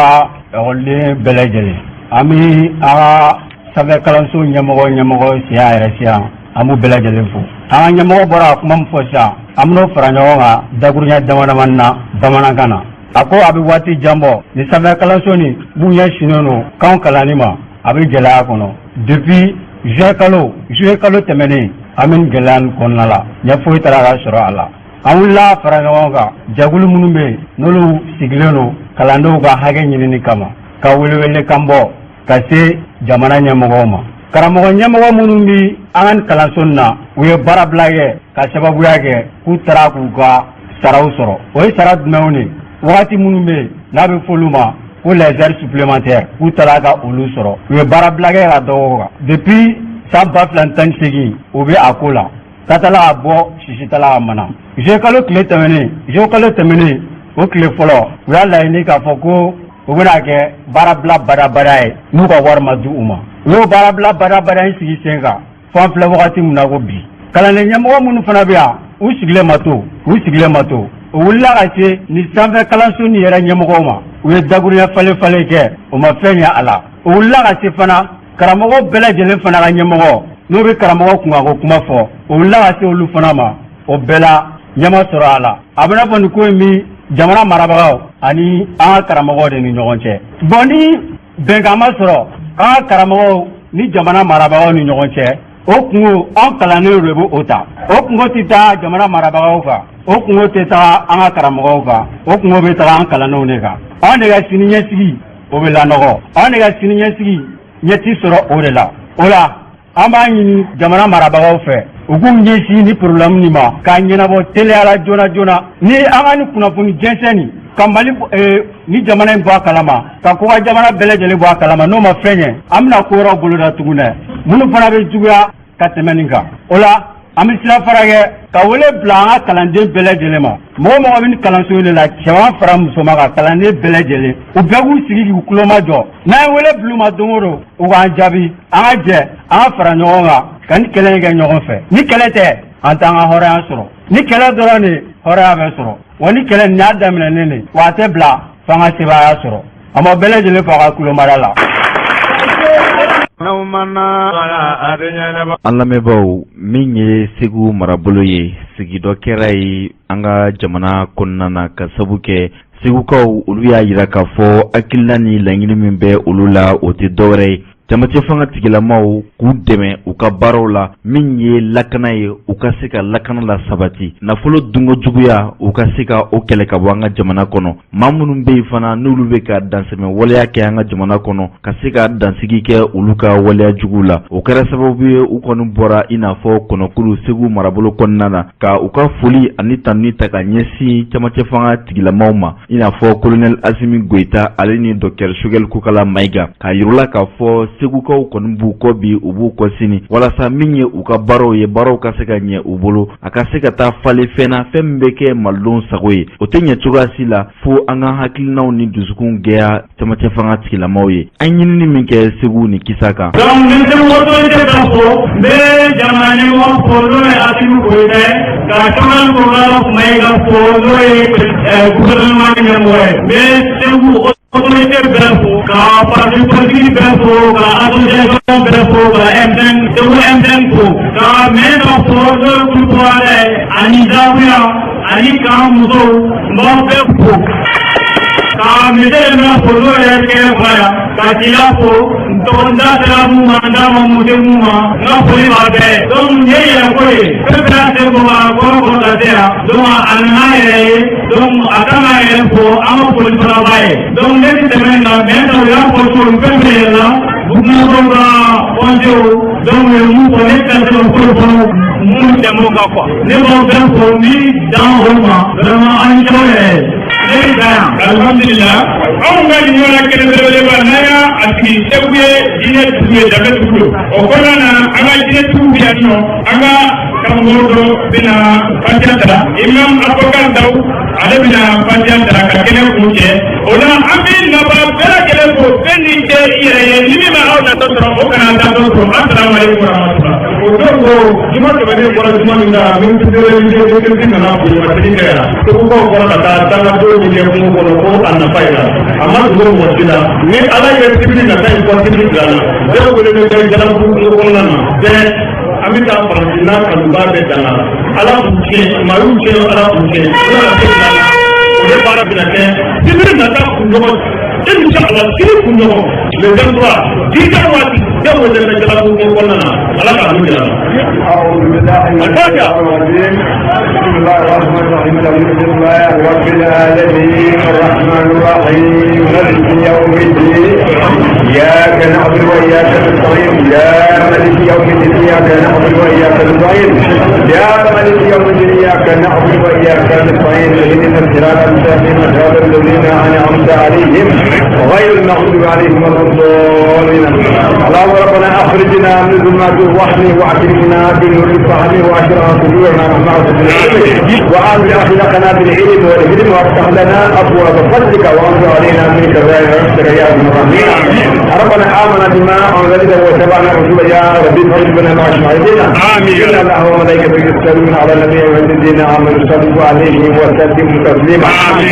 K: ekɔliden bɛɛ lajɛlen, an bɛ an ka sanfɛ kalanso ɲɛmɔgɔ siya yɛrɛ siyan, an b'u bɛɛ lajɛlen fo. An ka ɲɛmɔgɔ bɔra ka kuma min fɔ sisan, an bɛn'o fara ɲɔgɔn kan dakuruɲɛ dama damani na bamanankan na. A ko a bɛ waati jan bɔ ni sanfɛ kalanso nin mun ɲɛsinnen don kanw kalanni ma, a bɛ gɛlɛya kɔnɔ. Depuis juin kalo, juillet kalo tɛmɛnen, an bɛ nin gɛlɛya nin kɔnɔna la, ɲɛ foyi taara ka sɔrɔ a la. An wulila fara ɲɔgɔn kan, jɛkulu minnu bɛ yen n'olu sigilen don kalandenw ka hakɛ ɲinini kama, ka welewelekan bɔ ka se jamana ɲɛmɔgɔw ma. Karamɔgɔ ɲɛmɔgɔ minnu bɛ an ka kalanso nin na, u ye baarabila kɛ ka sababuya kɛ k'u taara k'u ka saraw sɔrɔ. O ye sara jumɛnw de? Wagati minnu bɛ yen n'a bɛ f'olu ma ko les heures supplémentaires, k'u taara ka olu sɔrɔ. U ye baarabila kɛ ka dɔ o kan. Depuis san 2018, u bɛ a ko la ka tala ka bɔ sisi tala ka mana. Juillet kalo tile tɛmɛnen, juillet kalo tɛmɛnen, o tile fɔlɔ, u y'a laɲini k'a fɔ ko u bɛna kɛ baarabila badabada ye n'u ka wari ma di u ma. U y'o baarabila badabada in sigi sen kan fo an filɛ wagati min na ko bi. Kalanden ɲɛmɔgɔ minnu fana bɛ yan, u sigilen ma to, u sigilen ma to. U wulila ka se ni sanfɛ kalanso nin yɛrɛ ɲɛmɔgɔw ma, u ye dakuruɲɛ falen falen kɛ, o ma fɛn ɲɛ a la. U wulila ka se fana karamɔgɔ bɛɛ lajɛlen fana ka ɲɛmɔgɔ, n'o bɛ karamɔgɔ kunkanko kuma fɔ, o wulila ka se olu fana ma, o bɛɛ la ɲɛ ma sɔrɔ a la. A bɛna fɔ nin ko in bi jamana marabagaw ani an ka karamɔgɔw de ni ɲɔgɔn cɛ. Bon, ni bɛnkan ma sɔrɔ an ka karamɔgɔw ni jamana marabagaw ni ɲɔgɔn cɛ, o kungo, an kalandenw de bɛ o ta. O kungo tɛ taa jamana marabagaw kan, o kungo tɛ taa an ka karamɔgɔw kan, o kungo bɛ taga an kalandenw de kan. Anw de ka sini ɲɛsigi, o bɛ lanɔgɔ. Anw de ka siniɲɛsigi ɲɛ ti sɔrɔ o de la. O la, an b'a ɲini jamana marabagaw fɛ, u k'u ɲɛsin ni problème nin ma k'a ɲɛnabɔ teliya joona joona, ni an ka ni kunnafoni jɛnsɛn nin ka Mali ni jamana in bɔ a kalama, ka kɔkan jamana bɛɛ lajɛlen bɔ a kalama. N'o ma fɛn ɲɛ, an bɛna ko wɛrɛw boloda tugun dɛ, minnu fana bɛ juguya ka tɛmɛ nin kan. O la, an bɛ sira fara kɛ ka wele bila an ka kalanden bɛɛ lajɛlen ma. Mɔgɔ mɔgɔ bɛ ni kalanso in de la, cɛman fara musoman kan, kalanden bɛɛ lajɛlen, u bɛɛ k'u sigi k'u tulo majɔ. N'an ye wele bil'u ma don o don, u k'an jaabi. An ka jɛ, an ka fara ɲɔgɔn kan ka ni kɛlɛ in kɛ ɲɔgɔn fɛ. Ni kɛlɛ tɛ, an t'an ka hɔrɔnya sɔrɔ. Ni kɛlɛ dɔrɔn de, hɔrɔnya bɛ sɔrɔ. Wa ni kɛlɛ nin y'a daminɛnen de, wa a tɛ bila f'an ka sebaaya sɔrɔ. An b'aw bɛɛ lajɛlen fo a ka kulomara la.
A: An lamɛnbaaw, min ye Segu marabolo ye, sigi dɔ kɛra ye an ka jamana kɔnɔna na ka sabu kɛ Segukaw, olu y'a jira k'a fɔ hakilina ni laɲini min bɛ olu la, o tɛ dɔwɛrɛ ye camancɛ fanga tigilamaw k'u dɛmɛ u ka baaraw la, min ye lakana ye, u ka se ka lakana la sabati, nafolo dunko juguya, u ka se ka o kɛlɛ ka bɔ an ka jamana kɔnɔ, maa minnu bɛ yen fana n'olu bɛ ka dansɛmɛ waleya kɛ an ka jamana kɔnɔ, ka se ka dansigi kɛ olu ka waleya juguw la. O kɛra sababu ye, u kɔni bɔra i n'a fɔ kɔnɔkulu Segu marabolo kɔnɔna na ka u ka foli ani tanuni ta ka ɲɛsin camancɛ fanga tigilamaw ma, i n'a fɔ colonel Asimi Goyita, ale ni docteur Choguel Kokala Mayiga, k'a yir'u la k'a fɔ Segukaw kɔni b'u kɔ bi, u b'u kɔ sini, walasa min ye u ka baaraw ye, baaraw ka se ka ɲɛ u bolo, a ka se ka taa falen fɛn na, fɛn min bɛ kɛ malidenw sago ye. O tɛ ɲɛ cogoya si la fo an ka hakilinaw ni dusukun gɛya camancɛ fanga tigilamaw ye. An ɲinini min kɛ Segu ni kisa kan.
L: Donc n bɛ Segu autorité bɛɛ fo, n bɛ jamana ɲɛmɔgɔ fo, n'o ye Asimi Goyita ye, ka Choguel Kokala Mayiga fo, n'o ye gouvernement ɲɛmɔgɔ ye. N bɛ Segu autorité bɛɛ fo, ka parti politique bɛɛ fo, ka association bɛɛ fo, ka M5, Segu M5 fo, ka Mɛnta fo, n'o ye Kulukɔrɔ ye, ani Zawiya ani kan musow, n b'aw bɛɛ fo. Ka monsieur le maire fo, n'o yɛrɛ kɛnɛ kɔnɔ yan, ka Kila fo, n tɔgɔ n da sera mun ma, n da ma mun se mun ma, n ka foli b'a bɛɛ. Donc nin ye yɛrɛko ye, fɛn fɛn y'a sen bɔ ka kɔrɔ kɔrɔ ka se yan, donc a nana a yɛrɛ ye, donc a kan k'a yɛrɛ fo, an ka foli fana b'a ye. Donc ne ti tɛmɛ nin kan, mais u y'a fɔ cogo min, fɛn fɛn yɛlɛla Burukina ka conseil, donc u ye mun fɔ, ne tɛ se ka foyi fɔ mun tɛmɛ o kan quoi. Ne b'aw bɛɛ fo, n b'i dan o ma, vraiment an ni ɲɔgɔn yɛrɛ ye. Ne bɛ dan yan.
F: Alhamdulillah, anw ka nin ɲɔgɔnna kelen belebeleba n'an y'a a sigi, Segu ye diinɛ dugu ye, danbe dugu don. O kɔnɔna na, an ka diinɛ tigiw bɛ yan nɔ, an ka karamɔgɔ dɔ bɛna fatiya ta, imam Abubakar Daw, ale bɛna fatiya ta ka kɛnɛ kun cɛ. O la, an bɛ naba bɛɛ lajɛlen fo. Bɛɛ ni cɛ i yɛrɛ ye, ni min ma aw natɔ sɔrɔ, o kana datɔ sɔrɔ. Asalamu aleykum warahmatulah. O don ko juma tɛmɛnen bɔra juma min na, ministre de sécurité nana bonyamasegin kɛ yan. Segukaw bɔra ka taa dangadenw min kɛ kungo kɔnɔ ko a nafa yira, a ma dogo mɔgɔ si la. Ni Ala ye sibiri nata in fɔ, sibiri bila la, bɛɛ welelen bɛ Jalabugu kungo kɔnɔna na. Bɛɛ, an bɛ taa Faransi n'a kanuba bɛɛ danna. Ala k'u tiɲɛ, maa y'u tiɲɛ, Ala k'u tiɲɛ. Ala ka bila la, o de baara bɛna kɛ sibiri nata kunɲɔgɔn, inshallah, sini kunɲɔgɔn, le 23, 10 heures waati, bɛɛ welelen bɛ Jalabugu kungo kɔnɔna na. Ala k'a don jira la.
M: الفاتحة. بسم الله الرحمن الرحيم. الحمد لله رب العالمين، الرحمن الرحيم، مالك يوم الدين، إياك نعبد وإياك نستعين، يا مالك يوم الدين، إياك نعبد وإياك نستعين، يا مالك يوم الدين، إياك نعبد وإياك نستعين، اهدنا الصراط المستقيم، صراط الذين أنعمت عليهم غير المغضوب عليهم ولا الضالين. اللهم ربنا أخرجنا من ظلمات الوهم واكرمنا بنور الفهم واشرح صدورنا مع وعامل اخلاقنا بالعلم والهدم، وافتح لنا ابواب فضلك وانزل علينا من كبائر رحمتك يا ارحم الراحمين. ربنا امنا بما انزلت واتبعنا الرسول، يا ربي فارزقنا مع الشاهدين. امين. ان الله وملائكته يصلون على النبي والذين امنوا صلوا عليه وسلموا تسليما.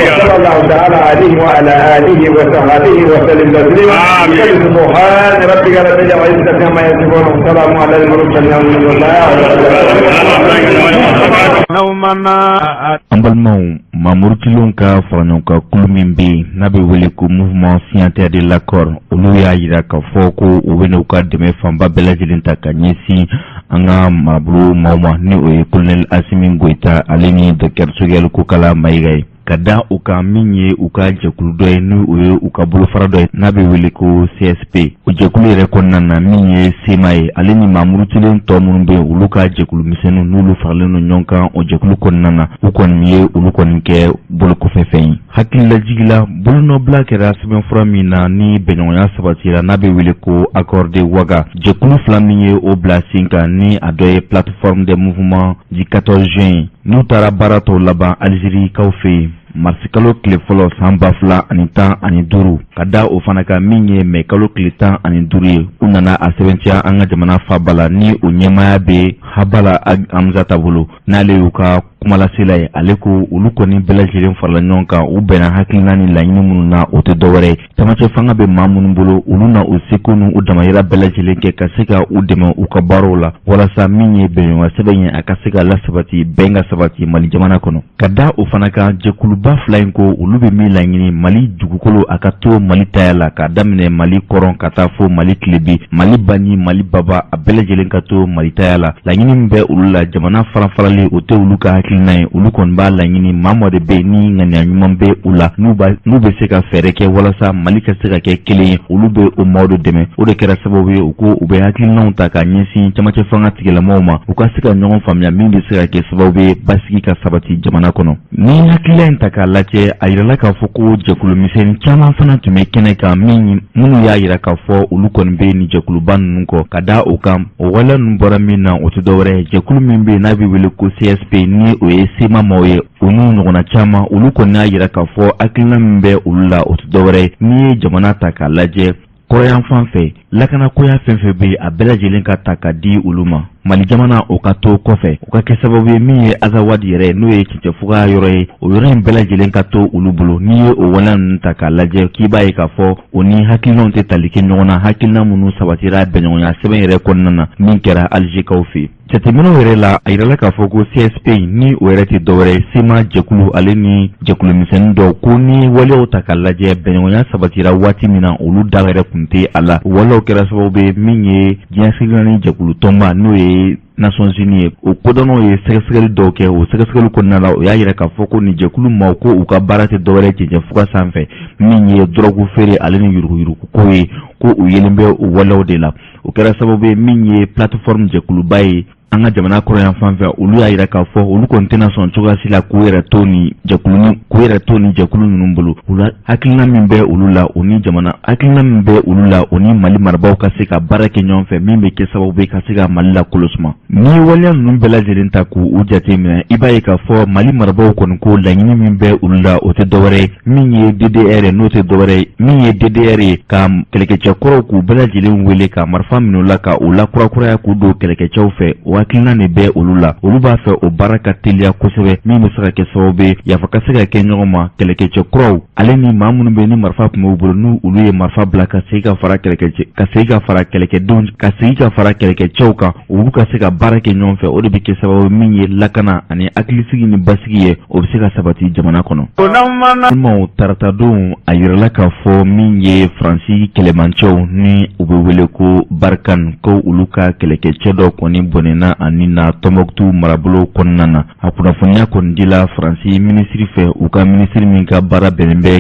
M: وصلى الله تعالى عليه وعلى اله وصحبه وسلم تسليما. امين. سبحان ربك رب العزه عما يصفون وسلام على المرسلين والحمد لله.
A: An balimaw, maa murutilenw ka faraɲɔgɔnkan kulu min bɛ yen n'a bɛ wele ko Mouvement signataire de l'accord, olu y'a jira k'a fɔ ko u bɛna u ka dɛmɛ fanba bɛɛ lajɛlen ta ka ɲɛsin an ka marabolo maaw ma, ni o ye colonel Asimi Goyita, ale ni docteur Choguel Kokala Mayiga ye. Ka da o kan, min ye u ka jɛkulu dɔ ye, ni o ye u ka bolofara dɔ ye n'a bɛ wele ko CSP, o jɛkulu yɛrɛ kɔnɔna na, min ye CMA ye, ale ni maa murutilen tɔ minnu bɛ yen, olu ka jɛkulu misɛnninw, n'olu faralen don ɲɔgɔn kan o jɛkulu kɔnɔna na, u kɔni ye olu kɔni kɛ bolokɔfɛfɛn ye. Hakililajigi la, bolonɔbila kɛra sɛbɛnfura min na ni bɛnɲɔgɔnya sabatira, n'a bɛ wele ko accord de Ouaga, jɛkulu fila min ye o bila sen kan, ni a dɔ ye plateforme des mouvements du 14 juin, n'u taara baara tɔw laban Alizerikaw fɛ yen marisikalo tile fɔlɔ san 2015. Ka da o fana kan, min ye mɛ kalo tile 15 ye, u nana a sɛbɛntiya an ka jamana faba la, ni o ɲɛmaaya bɛ Habala Hamzata bolo, n'ale y'u ka kumalasela ye. Ale ko olu kɔni bɛɛ lajɛlen farala ɲɔgɔn kan, u bɛnna hakilina ni laɲini minnu na, o tɛ dɔwɛrɛ ye, camancɛ fanga bɛ maa minnu bolo, olu na u seko n'u damayira bɛɛ lajɛlen kɛ ka se ka u dɛmɛ u ka baaraw la, walasa min ye bɛnɲɔgɔnya sɛbɛn ye, a ka se ka lasabati, bɛn ka sabati Mali jamana kɔnɔ. Ka da o fana kan, jɛkuluba fila in ko olu bɛ min laɲini, Mali dugukolo a ka to Mali taya la, k'a daminɛ Mali kɔrɔn ka taa fo Mali tilebi, Mali ba ni Mali baba, a bɛɛ lajɛlen ka to Mali taya la. Laɲini min bɛ olu la, jamana farafarali, o tɛ olu ka hakilina ye. Olu kɔni b'a laɲini, maa mɔgɔ de bɛ yen ni ŋaniya ɲuman bɛ u la, n'u bɛ se ka fɛɛrɛ kɛ walasa Mali ka se ka kɛ kelen ye, olu bɛ o maaw de dɛmɛ. O de kɛra sababu ye, u ko u bɛ hakilinaw ta ka ɲɛsin camancɛ fanga tigilamaw ma, u ka se ka ɲɔgɔn faamuya, min bɛ se ka kɛ sababu ye basigi ka sabati jamana kɔnɔ. Ni hakilila in ta k'a lajɛ, a yirala k'a fɔ ko jɛkulu misɛnnin caman fana tun bɛ kɛnɛ kan, min minnu y'a yira k'a fɔ olu kɔni bɛ nin jɛkuluba ninnu kɔ. Ka da o kan, o waleya ninnu bɔra min na, o tɛ dɔwɛrɛ ye, jɛkulu min bɛ yen n'a bɛ wele ko CSP, ni o ye CMA maaw ye, u n'u ɲɔgɔnna caman, olu kɔni y'a yira k'a fɔ hakilina min bɛ olu la, o tɛ dɔwɛrɛ ye, n'i ye jamana ta k'a lajɛ kɔrɔnyanfan fɛ, lakanakoya fɛn fɛn bɛ yen, a bɛɛ lajɛlen ka ta ka di olu ma, Mali jamana o ka to kɔfɛ. O ka kɛ sababu ye, min ye Azawadi yɛrɛ, n'o ye cɛncɛnfuga yɔrɔ ye, o yɔrɔ in bɛɛ lajɛlen ka to olu bolo. N'i ye o waleya ninnu ta k'a lajɛ, k'i b'a ye k'a fɔ o ni hakilinaw tɛ tali kɛ ɲɔgɔn na, hakilina minnu sabatira bɛnɲɔgɔnya sɛbɛn yɛrɛ kɔnɔna na min kɛra Alizekaw fɛ yen. Jateminɛw yɛrɛ la, a yirala k'a fɔ ko CSP, ni o yɛrɛ tɛ dɔwɛrɛ ye, CMA jɛkulu ale ni jɛkulu misɛnnin dɔw ko, ni waleyaw ta k'a lajɛ, bɛnɲɔgɔnya sabatira waati min na, olu da yɛrɛ tun tɛ a la. Waleyaw kɛra sababu ye, min ye diɲɛ seleke naani jɛkulu tɔnba, n'o ye Nations Unies ye, o kodɔnnaw ye sɛgɛsɛgɛli dɔw kɛ. O sɛgɛsɛgɛli kɔnɔna la, o y'a yira k'a fɔ ko nin jɛkulu maaw ko u ka baara tɛ dɔwɛrɛ cɛncɛnfuga sanfɛ, min ye dɔrɔgu feere ale ni yuruguyurugu ko ye, ko u yelen bɛ o waleyaw de la. O kɛra sababu ye, min ye plateforme jɛkuluba ye an ka jamana kɔrɔnyanfan fɛ, olu y'a yira k'a fɔ olu kɔni tɛna sɔn cogoya si la k'u yɛrɛ to ni jɛkulu ninnu bolo. U la, hakilina min bɛ olu la, o ni jamana hakilina min bɛ olu la, o ni Mali marabaaw ka se ka baara kɛ ɲɔgɔn fɛ, min bɛ kɛ sababu ye ka se ka Mali lakolosuma. N'i ye waleya ninnu bɛɛ lajɛlen ta k'u jate minɛ, i b'a ye k'a fɔ Mali marabaaw kɔni ko laɲini min bɛ olu la, o tɛ dɔwɛrɛ ye, min ye DDR ye, n'o tɛ dɔwɛrɛ ye, min ye DDR ye, ka kɛlɛkɛcɛ kɔrɔw k'u bɛɛ lajɛlen wele ka marifa minɛ u la, ka u lakurakuraya k'u don kɛlɛkɛcɛw fɛ. O hakilina de bɛ olu la. Olu b'a fɛ o baara ka teliya kosɛbɛ, min bɛ se ka kɛ sababu ye yafa ka se ka kɛ ɲɔgɔn ma, kɛlɛkɛcɛ kuraw ale ni maa minnu bɛ ni marifa tun b'u bolo, n'u olu ye marifa bila ka segin ka fara kɛlɛkɛcɛ ka segin ka fara kɛlɛkɛdenw ka segin ka fara kɛlɛkɛcɛw kan, olu ka se ka baara kɛ ɲɔgɔn fɛ. O de bɛ kɛ sababu min ye lakana ani hakilisigi ni basigi ye, o bɛ se ka sabati jamana kɔnɔ. Maaw taratadon, a yirala k'a fɔ min ye Faransi kɛlɛmancɛw, ni u bɛ wele ko Barkhane, ko olu ka kɛlɛkɛcɛ dɔ kɔni bɔnɛna a ni na Tɔnbɔkutu marabolo kɔnɔna na. A kunnafoniya kɔni dila Faransi minisiri fɛ, u ka minisiri min ka baara bɛnnen bɛ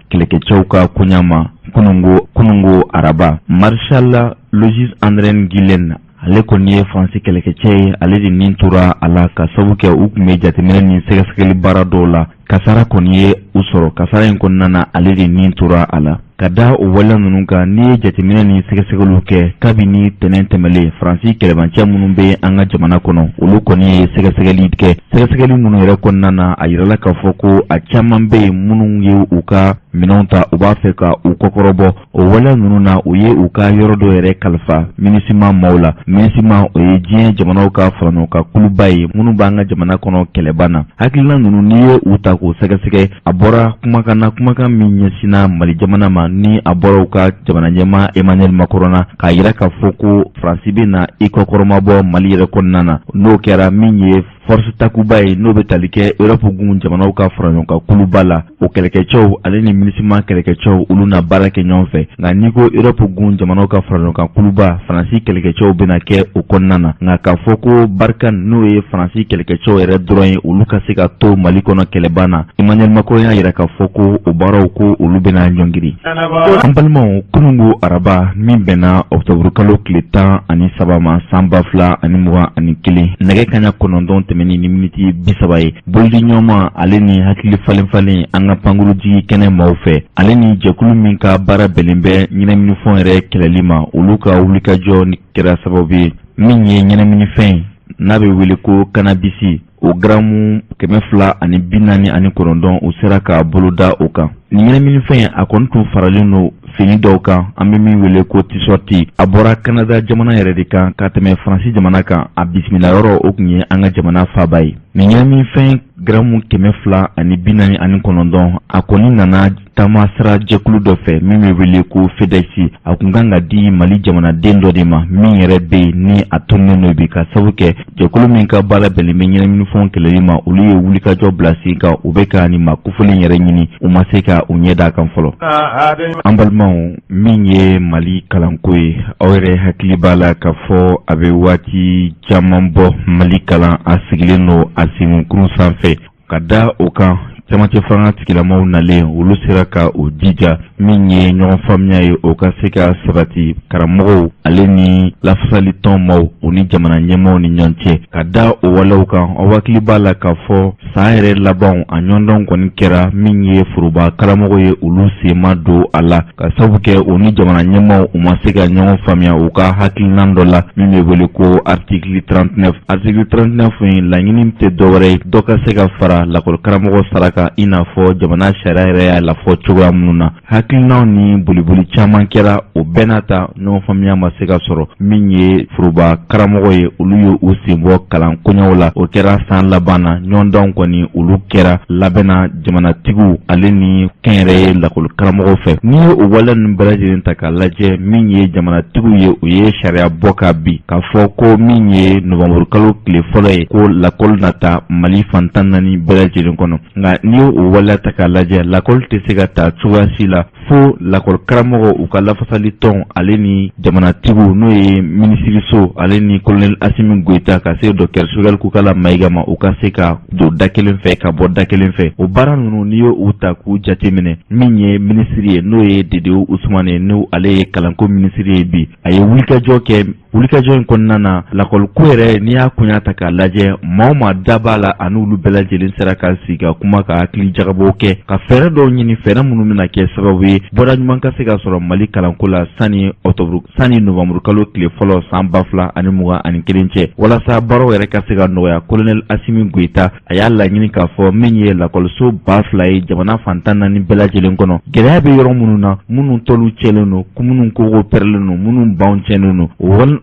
A: kɛlɛkɛcɛw ka koɲa ma, kunungo araba, Maréchal Logis André Guilaine. Ale kɔni ye Faransi kɛlɛkɛcɛ ye, ale de nin tora a la ka sababu kɛ u tun bɛ jateminɛ ni sɛgɛsɛgɛli baara dɔw la, kasara kɔni ye u sɔrɔ. Kasara in kɔnɔna na, ale de nin tora a la. Ka da o waleya ninnu kan, n'i ye jateminɛ ni sɛgɛsɛgɛliw kɛ kabini tɛnɛn tɛmɛlen, Faransi kɛlɛmancɛ minnu bɛ an ka jamana kɔnɔ, olu kɔni ye sɛgɛsɛgɛli kɛ. Sɛgɛsɛgɛli minnu yɛrɛ kɔnɔna na, a yirala k'a fɔ ko a caman bɛ yen minnu ye u ka minɛnw ta, u b'a fɛ ka u kɔkɔrɔbɔ. O waleya ninnu na, u ye u ka yɔrɔ dɔ yɛrɛ kalifa MINUSMA maaw la. MINUSMA, o ye diɲɛ jamanaw ka faraɲɔgɔnkan kuluba ye minnu b'an ka jamana kɔnɔ kɛlɛba na. Hakilina ninnu, n'i ye u ta k'u sɛgɛsɛgɛ, a bɔra kumakan na, kumakan min ɲɛsinna Mali jamana ma, ni a bɔra u ka jamana ɲɛmaa Emmanuel Macron na, k'a yira k'a fɔ ko Faransi bɛ na i kɔkɔrɔmabɔ Mali yɛrɛ kɔnɔna na, n'o kɛra min ye Force Takuba ye, n'o bɛ tali kɛ Europe gun jamanaw ka faraɲɔgɔnkan kuluba la, o kɛlɛkɛcɛw ale ni MINUSMA kɛlɛkɛcɛw, olu na baara kɛ ɲɔgɔn fɛ. Nka n'i ko Europe gun jamanaw ka faraɲɔgɔnkan kuluba, Faransi kɛlɛkɛcɛw bɛna kɛ o kɔnɔna na. Nka k'a fɔ ko Barkhane, n'o ye Faransi kɛlɛkɛcɛw yɛrɛ dɔrɔn ye, olu ka se ka to Mali kɔnɔ kɛlɛban na, Emmanuel Macron y'a yira k'a fɔ ko o baaraw, ko olu bɛna ɲɔngiri. An balimaw, kunungo araba min bɛnna ɔkutɔburukalo tile 13 ma, san 2021, nɛgɛ kaɲa 9 tɛmɛni ni miniti 30 ye, bolodiɲɔgɔnma ale ni hakili falenfalen an ka pankurujigi kɛnɛ maaw fɛ, ale ni jɛkulu min ka baara bɛnnen bɛ ɲɛnaminifɛnw yɛrɛ kɛlɛli ma, olu ka wulikajɔ kɛra sababu ye min ye ɲɛnaminifɛn n'a bɛ wele ko kanabisi, o garamu 249, u sera ka boloda o kan. Nin ɲɛnaminifɛn, a kɔni tun faralen don fini dɔw kan, an bɛ min wele ko t-shirt. A bɔra Kanada jamana yɛrɛ de kan ka tɛmɛ Faransi jamana kan. A bisimila yɔrɔ, o tun ye an ka jamana faaba ye. Nin ɲɛnaminifɛn garamu 249, a kɔni nana taama sira jɛkulu dɔ fɛ min bɛ wele ko FedEx. A kun kan ka di Mali jamanaden dɔ de ma min yɛrɛ bɛ yen ni a tununnen don bi, ka sabu kɛ jɛkulu min ka baara bɛnnen bɛ ɲɛnaminifɛnw kɛlɛli ma, olu ye wulikajɔ bila sen kan. U bɛ ka nin maa kofɔlen yɛrɛ ɲini, u ma se ka u ɲɛ d'a kan fɔlɔ. An balimaw, min ye Mali kalanko ye, aw yɛrɛ hakili b'a la k'a fɔ a bɛ waati caman bɔ, Mali kalan a sigilen don a senkunkurun sanfɛ. Ka da o kan, camancɛ fanga tigilamaw nalen, olu sera ka u jija min ye ɲɔgɔn faamuya ye, o ka se ka sabati karamɔgɔw ale ni lafasali tɔn maaw, u ni jamana ɲɛmaaw ni ɲɔgɔn cɛ. Ka da o walew kan, aw hakili b'a la k'a fɔ san yɛrɛ labanw, a ɲɔgɔndɔn kɔni kɛra min ye foroba karamɔgɔ ye, olu sen ma don a la, ka sabu kɛ u ni jamana ɲɛmaaw, u ma se ka ɲɔgɔn faamuya u ka hakilinan dɔ la min bɛ wele ko article 39. Article 39 in laɲini tɛ dɔwɛrɛ ye, dɔ ka se ka fara lakɔlikaramɔgɔ sara kan, i n'a fɔ jamana sariya yɛrɛ y'a lafɔ cogoya minnu na. Hakilinaw ni boliboli caman kɛra, o bɛɛ n'a ta, ɲɔgɔn faamuya ma se ka sɔrɔ. Min ye foroba karamɔgɔ ye, olu ye u sen bɔ kalan koɲɛw la. O kɛra san laban na. Ɲɔgɔndanw kɔni, olu kɛra labɛnna jamanatigiw ale ni kɛnyɛrɛye lakɔli karamɔgɔw fɛ. N'i ye o waleya ninnu bɛɛ lajɛlen ta k'a lajɛ, min ye jamanatigiw ye, u ye sariya bɔ ka bi k'a fɔ ko min ye novanburukalo tile fɔlɔ ye, ko lakɔli na ta Mali fan 14 bɛɛ lajɛlen kɔnɔ. Nka n'i ye o waleya ta k'a lajɛ, lakɔli tɛ se ka ta cogoya si la fo lakɔli karamɔgɔ, u ka lafasali tɔn ale ni jamanatigiw, n'o ye minisiriso ale ni kolonɛli Asimi Goyita, ka se docteur Choguel Kokalla Maïga ma, u ka se ka don da kelen fɛ ka bɔ da kelen fɛ. O baara ninnu, n'i ye u ta k'u jateminɛ, min ye minisiri ye, n'o ye Dedewu Usumani ye, n'o ale ye kalanko minisiri ye bi, a ye wulikajɔ kɛ. Wulikajɔ in kɔnɔna na, lakɔliko yɛrɛ, n'i y'a koɲa ta k'a lajɛ, maa o maa da b'a la, ani olu bɛɛ lajɛlen sera ka sigi ka kuma, ka hakili jagabɔw kɛ, ka fɛɛrɛ dɔw ɲini, fɛɛrɛ minnu bɛna kɛ sababu ye bɔda ɲuman ka se ka sɔrɔ Mali kalanko la sani ɔtɔburu, sani novanburukalo tile fɔlɔ san 2021 cɛ, walasa baaraw yɛrɛ ka se ka nɔgɔya. Kolonɛli Asimi Goyita, a y'a laɲini k'a fɔ min ye lakɔliso 2000 ye jamana fan 14 bɛɛ lajɛlen kɔnɔ, gɛlɛya bɛ yɔrɔ minnu na, minnu tɔlu cɛlen don, minnu kogo pɛrɛlen don, minnu banw cɛnnen don,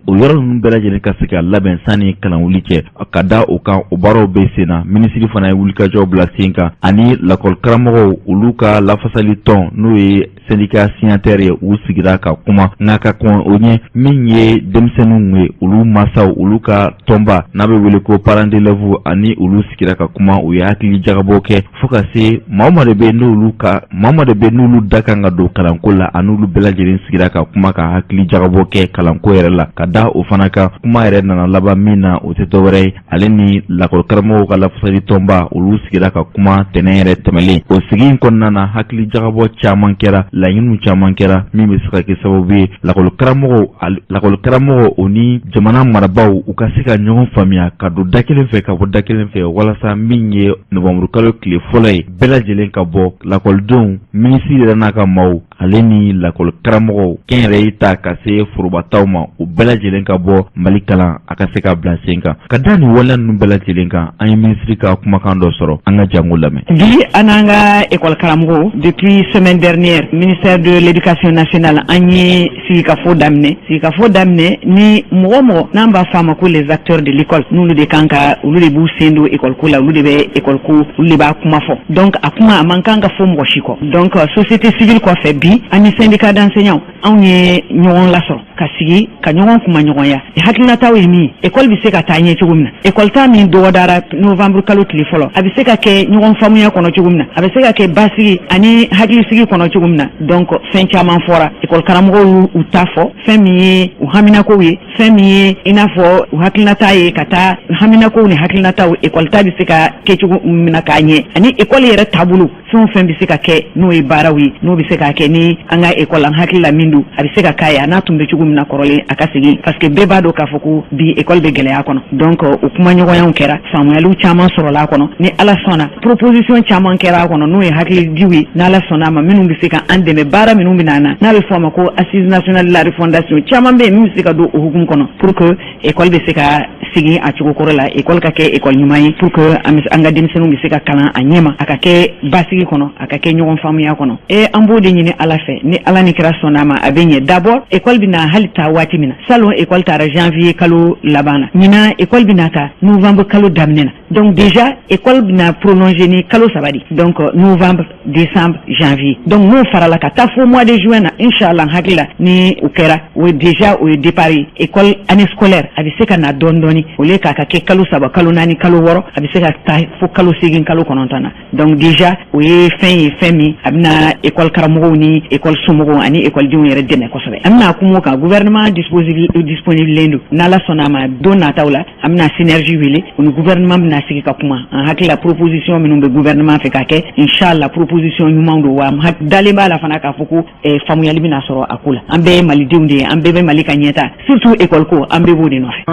A: o yɔrɔ ninnu bɛɛ lajɛlen ka se ka labɛn sani kalanwuli cɛ. Ka da o kan, o baaraw bɛ sen na. Minisiri fana ye wulikajɔw bila sen kan ani lakɔlikaramɔgɔw, olu ka lafasali tɔn, n'o ye syndicat signataire ye, u sigira ka kuma. Nka ka kɔn o ɲɛ, min ye denmisɛnninw ye, olu masaw, olu ka tɔnba n'a bɛ wele ko parents d'élèves, ani olu sigira ka kuma. U ye hakili jagabɔ kɛ fo ka se maa o maa de bɛ n'olu ka maa o maa de bɛ n'olu da kan ka don kalanko la, ani olu bɛɛ lajɛlen sigira ka kuma, ka hakili jagabɔ kɛ kalanko yɛrɛ la. Ka da o fana kan, kuma yɛrɛ nana laban min na, o tɛ dɔwɛrɛ ye, ale ni lakɔlikaramɔgɔw ka lafasali tɔnba, olu sigira ka kuma tɛnɛn yɛrɛ tɛmɛlen. O sigi in kɔnɔna na, hakili jagabɔ caman kɛra, laɲiniw caman kɛra min bɛ se ka kɛ sababu ye lakɔlikaramɔgɔ, o ni jamana marabaaw, u ka se ka ɲɔgɔn faamuya, ka don da kelen fɛ ka bɔ da kelen fɛ, walasa min ye novanburukalo tile fɔlɔ ye, bɛɛ lajɛlen ka bɔ, lakɔlidenw, minisiri yɛrɛ n'a ka maaw, ale ni lakɔli karamɔgɔw, kɛnyɛrɛye ta ka se forobataw ma, u bɛɛ lajɛlen ka bɔ, Mali kalan a ka se ka bila sen kan. Ka da nin waleya ninnu bɛɛ lajɛlen kan, an ye minisiri ka kumakan dɔ sɔrɔ, an ka jango lamɛn.
N: Bi, an n'an ka école karamɔgɔw, depuis semaine dernière, ministère de l'Éducation nationale, an ye sigikafo daminɛ. Sigikafo daminɛ ni mɔgɔ mɔgɔ n'an b'a fɔ a ma ko les acteurs de l'école, n'olu de kan ka, olu de b'u sen don école ko la, olu de bɛ école ko, olu de b'a kuma fɔ. Donc a kuma a man kan ka fɔ mɔgɔ si kɔ. Donc société civile kɔfɛ bi. Bi an ni syndicat d'enseignants, anw ye ɲɔgɔn lasɔrɔ ka sigi ka ɲɔgɔn kuma ɲɔgɔnya. Hakilinataw ye min ye, école bɛ se ka taa ɲɛ cogo min na, école ta min dɔgɔdara novembre kalo tile fɔlɔ, a bɛ se ka kɛ ɲɔgɔn faamuya kɔnɔ cogo min na, a bɛ se ka kɛ basigi ani hakilisigi kɔnɔ cogo min na. Donc fɛn caman fɔra, école karamɔgɔw y'u ta fɔ, fɛn min ye u haminakow ye, fɛn min ye i n'a fɔ u hakilinata ye, ka taa haminakow ni hakilinataw, école ta bɛ se ka kɛ cogo min na k'a ɲɛ, ani école yɛrɛ taabolo, fɛn o fɛn bɛ se ka kɛ n'o ye baaraw ye, n'o bɛ se ka kɛ ni an ka école, an hakili la min don, a bɛ se ka k'a ye a n'a tun bɛ cogo min na kɔrɔlen, a ka segin, parce que bɛɛ b'a dɔn k'a fɔ ko bi école bɛ gɛlɛya kɔnɔ. Donc o kumaɲɔgɔnyaw kɛra, faamuyaliw caman sɔrɔla a kɔnɔ. Ni Ala sɔnna, proposition caman kɛra a kɔnɔ, n'o ye hakilidiw ye, n'Ala sɔnna a ma, minnu bɛ se ka an dɛmɛ baara minnu bɛ na, n'a bɛ fɔ a ma ko assise nationale de la refondation. Caman bɛ yen min bɛ se ka don o hukumu kɔnɔ pour que école bɛ se ka segin a cogo kɔrɔ la, école ka kɛ école ɲuman ye, pour que an ka denmisɛnninw bɛ se ka kalan a ɲɛma, a ka kɛ basigi kɔnɔ, a ka kɛ ɲɔgɔn faamuya kɔnɔ. E an b'o de ɲini Ala fɛ. Ni Ala ni kira sɔnna a ma, a bɛ ɲɛ. D'abord, école bɛ na hali ta waati min na, salon école taara janvier kalo laban na, ɲinan école bɛ na ta novembre kalo daminɛ na. Donc déjà école bɛna prolonger ni kalo 3 de, donc novembre, décembre, janvier. Donc n'o farala ka taa fo mois de juin na, inchallah, n hakili la ni o kɛra, o ye déjà o ye départ ye. École, année scolaire a bɛ se ka na dɔɔni dɔɔni, au lieu k'a ka kɛ kalo 3, kalo 4, kalo 6, a bɛ se ka taa fo kalo 8, kalo 9 na. Donc déjà o ye fɛn ye, fɛn min a bɛna école karamɔgɔw ni école somɔgɔw ani école denw yɛrɛ dɛmɛ kosɛbɛ. An bɛna kuma o kan, gouvernement disponible don. N'Ala sɔnna a ma, don nataw la, an bɛna synergie wele, o ni gouvernement bɛna sigi ka kuma. An hakili la, proposition minnu bɛ gouvernement fɛ ka kɛ, inchallah, proposition ɲumanw don wa dalen b'a la fana k'a fɔ ko faamuyali bɛna sɔrɔ a ko la. An bɛɛ ye malidenw de ye, an bɛɛ bɛ Mali ka ɲɛta, surtout école ko, an bɛɛ b'o de nɔfɛ.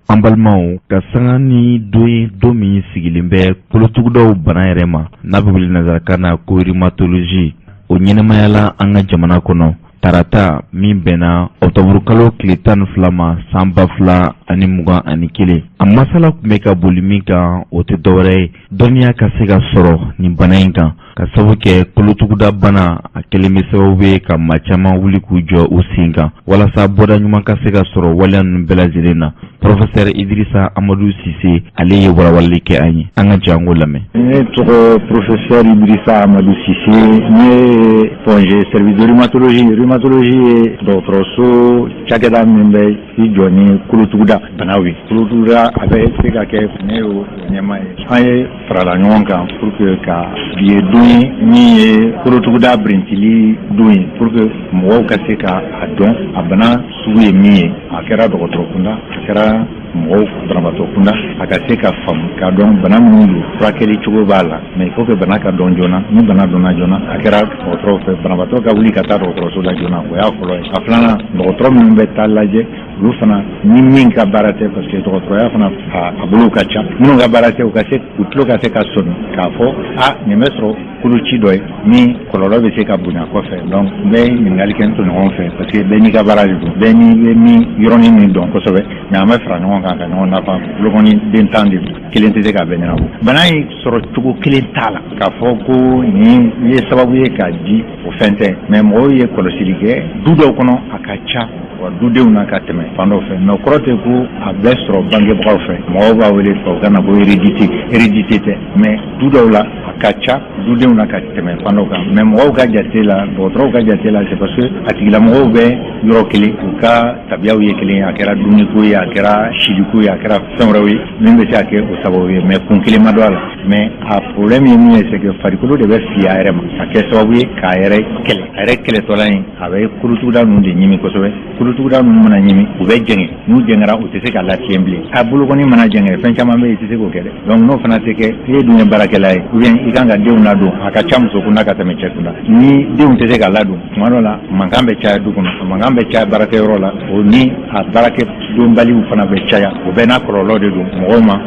A: An balimaw, ka sanga ni don ye, don min sigilen bɛ kolotugudaw bana yɛrɛ ma, n'a bɛ wele nanzarakan na ko rhumatologie, o ɲɛnɛmayala an ka jamana kɔnɔ tarata min bɛnna ɔtɔburukalo tile 12 ma, san 2021. A masala tun bɛ ka boli min kan, o tɛ dɔwɛrɛ ye, dɔnniya ka se ka sɔrɔ nin bana in kan, ka sababu kɛ kolotuguda bana a kɛlen bɛ sababu ye ka maa caman wuli k'u jɔ u sen kan, walasa bɔda ɲuman ka se ka sɔrɔ waleya ninnu bɛɛ lajɛlen na. Professeur Idrissa Amadou Cissé, ale ye walawalali kɛ an ye. An ka jɛ an k'o lamɛn.
O: Ne tɔgɔ professeur Idrissa Amadou Cissé, ne ye Point G service de rhumatologie. Rhumatologie ye dɔgɔtɔrɔso cakɛda min bɛ i jɔ ni kolotuguda banaw ye. Kolotuguda a bɛ se ka kɛ, ne y'o ɲɛmaa ye. An ye farala ɲɔgɔn kan pour que ka bi ye don ye min ye kolotuguda birintili don ye, pour que mɔgɔw ka se ka a dɔn a bana sugu ye min ye, a kɛra dɔgɔtɔrɔ kunda, a kɛra mɔgɔw banabaatɔ kunda, a ka se ka faamu k'a dɔn bana minnu don, furakɛli cogo b'a la. Mais il faut que bana ka dɔn joona. Ni bana dɔnna joona, a kɛra dɔgɔtɔrɔw fɛ, banabaatɔ ka wuli ka taa dɔgɔtɔrɔso la joona, o y'a fɔlɔ ye. A filanan, dɔgɔtɔrɔ minnu bɛ taa lajɛ, olu fana ni min ka baara tɛ, parce que dɔgɔtɔrɔya fana a bolow ka ca, minnu ka baara tɛ, u ka se u tulo ka se ka sɔmi k'a fɔ a nin bɛ sɔrɔ koloci dɔ ye min kɔlɔlɔ bɛ se ka bonya kɔfɛ. Donc n bɛ ɲininkali kɛ n tɔɲɔgɔnw fɛ, parce que bɛɛ n'i ka baara de don, bɛɛ n'i bɛ min yɔrɔnin min dɔn kosɛbɛ. Mais an bɛ fara ɲɔgɔn kan ka ɲɔgɔn nafa. Bolokɔni den 10 de don, kelen tɛ se k'a bɛɛ ɲɛnabɔ. Bana in sɔrɔ cogo kelen t'a la k'a fɔ ko nin ye sababu ye k'a di, o fɛn tɛ. Mais mɔgɔw ye kɔlɔsili kɛ du dɔw kɔnɔ, a ka ca wa dudenw na ka tɛmɛ fan dɔw fɛ. Mais o kɔrɔ tɛ ko a bɛɛ sɔrɔ bangebagaw fɛ. Mɔgɔw b'a wele tubabukan na ko hérédité. Hérédité tɛ, mais du dɔw la a ka ca dudenw na ka tɛmɛ fan dɔw kan. Mais mɔgɔw ka jate la, dɔgɔtɔrɔw ka jate la, c'est parce que a tigilamɔgɔw bɛ yɔrɔ kelen, u ka tabiyaw ye kelen ye, a kɛra dumuniko ye, a kɛra siliko ye, a kɛra fɛn wɛrɛw ye min bɛ se ka kɛ o sababu ye. Mais kun kelen ma don a la. Mais a problème ye min ye, c'est que farikolo de bɛ fili a yɛrɛ ma ka kɛ sababu ye k'a yɛrɛ kɛlɛ. A yɛrɛ kɛlɛtɔla in, a bɛ kolotuguda ninnu de ɲimi kosɛbɛ. Kolotuguda ninnu mana ɲimi, u bɛ jɛngɛ. N'u jɛngɛra, u tɛ se ka latilen bilen. A bolokɔni mana jɛngɛ, fɛn caman bɛ yen, i tɛ se k'o kɛ dɛ. Donc n'o fana tɛ kɛ, e dun ye baarakɛla ye, ou bien i kan ka denw ladon, a ka ca muso kunda ka tɛmɛ cɛ kunda, ni denw tɛ se ka ladon, tuma dɔ la mankan bɛ caya du kɔnɔ, mankan bɛ caya baarakɛyɔrɔ la, o ni a baarakɛdonbaliw fana bɛ caya. O bɛɛ n'a kɔlɔlɔ de don mɔgɔw ma,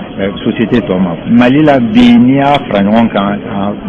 O: société tɔ ma. Mali la bi, n'i y'a fara ɲɔgɔn kan,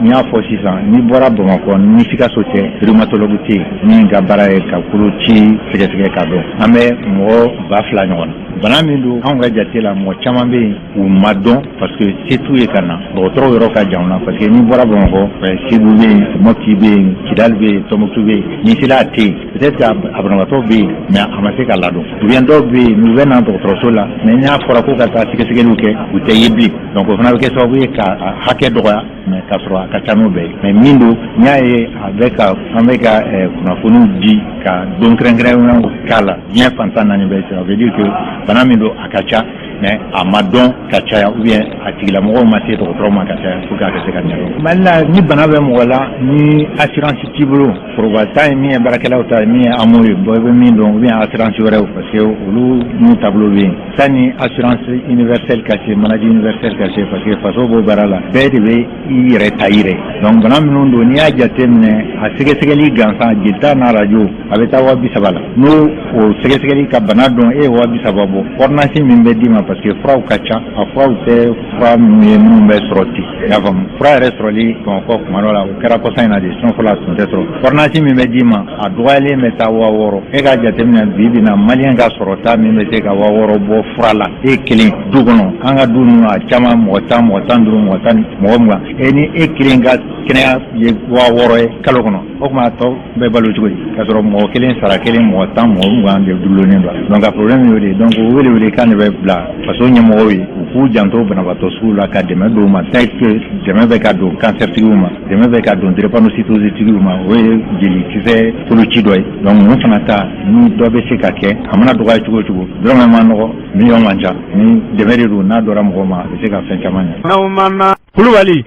O: n'i y'a fɔ sisan, n'i bɔra Bamakɔ ni Sikaso cɛ, rhumatologue tɛ yen min ka baara ye ka koloci sɛgɛsɛgɛ k'a dɔn. An bɛ mɔgɔ 2000 ɲɔgɔn na. Bana min don, anw ka jate la, mɔgɔ caman bɛ yen u ma dɔn, parce que se t'u ye ka na dɔgɔtɔrɔw yɔrɔ ka jan na, parce que n'i bɔra Bamakɔ, Segu bɛ yen, Mɔti bɛ yen, Kidali bɛ yen, Tɔnbukutu bɛ yen, n'i sera a tɛ yen, peut-être que a banabaatɔ bɛ yen, mais a ma se ka ladon, ou bien dɔw bɛ yen n'u U bɛ na dɔgɔtɔrɔso la, mais n'a fɔra ko ka taa sɛgɛsɛgɛliw kɛ, u tɛ ye bilen. Donc o fana bɛ kɛ sababu ye ka hakɛ dɔgɔya, mais k'a sɔrɔ a ka ca n'o bɛɛ ye. Mais min don, n'i y'a ye a bɛ ka an bɛ ka kunnafoniw di ka don kɛrɛnkɛrɛnnenw k'a la diɲɛ fan 14 bɛɛ, ça veut dire que bana min don, a ka ca, mais a ma dɔn ka caya, ou bien a tigilamɔgɔw ma se dɔgɔtɔrɔ ma ka caya pour que a ka se ka ɲɛdɔn. Mali la, ni bana bɛ mɔgɔ la, ni assurance t'i bolo, foroba ta ye min ye, baarakɛlaw ta ye min ye, AMO ye, bɛɛ bɛ min dɔn, ou bien assurance wɛrɛw, parce que olu n'u taabolo bɛ yen. Sani assurance universelle ka se, maladie universelle ka se, parce que faso b'o baara la, bɛɛ de bɛ i yɛrɛ ta i yɛrɛ. Donc bana minnu don, n'i y'a jate minɛ, a sɛgɛsɛgɛli gansan, jelita n'a radio, a bɛ taa 30 000 la. N'o o sɛgɛsɛgɛli ka bana dɔn, e ye 30 000 bɔ. Ordonnance min bɛ d'i ma, parce que furaw ka ca, a furaw tɛ fura minnu ye minnu bɛ sɔrɔ ten, i y'a faamu. Fura yɛrɛ sɔrɔli Bamakɔ kuma dɔ la, o kɛra kɔsa in na de, sinon fɔlɔ a tun tɛ sɔrɔ. Ordonnance min bɛ d'i ma, a dɔgɔyalen bɛ taa 6000. E k'a jateminɛ, bi bi in na, maliyɛn ka sɔrɔta min bɛ se ka 6000 bɔ fura la e kelen du kɔnɔ? An ka du ninnu, a caman mɔgɔ 10, mɔgɔ 15, mɔgɔ 10, mɔgɔ 20, e ni e kelen ka kɛnɛya ye 6000 ye kalo kɔnɔ, o tuma a tɔ bɛ balo cogo di, k'a sɔrɔ mɔgɔ kelen sara kelen, mɔgɔ 10, mɔgɔ 20 de dulonnen don? Donc a problème y'o de ye. Donc o wele kan de bɛ bila faso ɲɛmɔgɔw ye, u k'u janto banabaatɔ sugu la, ka dɛmɛ don u ma, tel que dɛmɛ bɛ ka don cancer tigiw ma, dɛmɛ bɛ ka don drépanocytose tigiw ma, o ye jelikisɛ koloci dɔ ye. Donc ninnu fana ta, ni dɔ bɛ se ka kɛ, a mana dɔgɔya cogo o cogo, dɔrɔmɛ ma nɔgɔ, miliyɔn man ca, ni dɛmɛ de don, n'a dɔra mɔgɔ ma, a bɛ se ka fɛn caman ɲɛ.
D: Kulubali.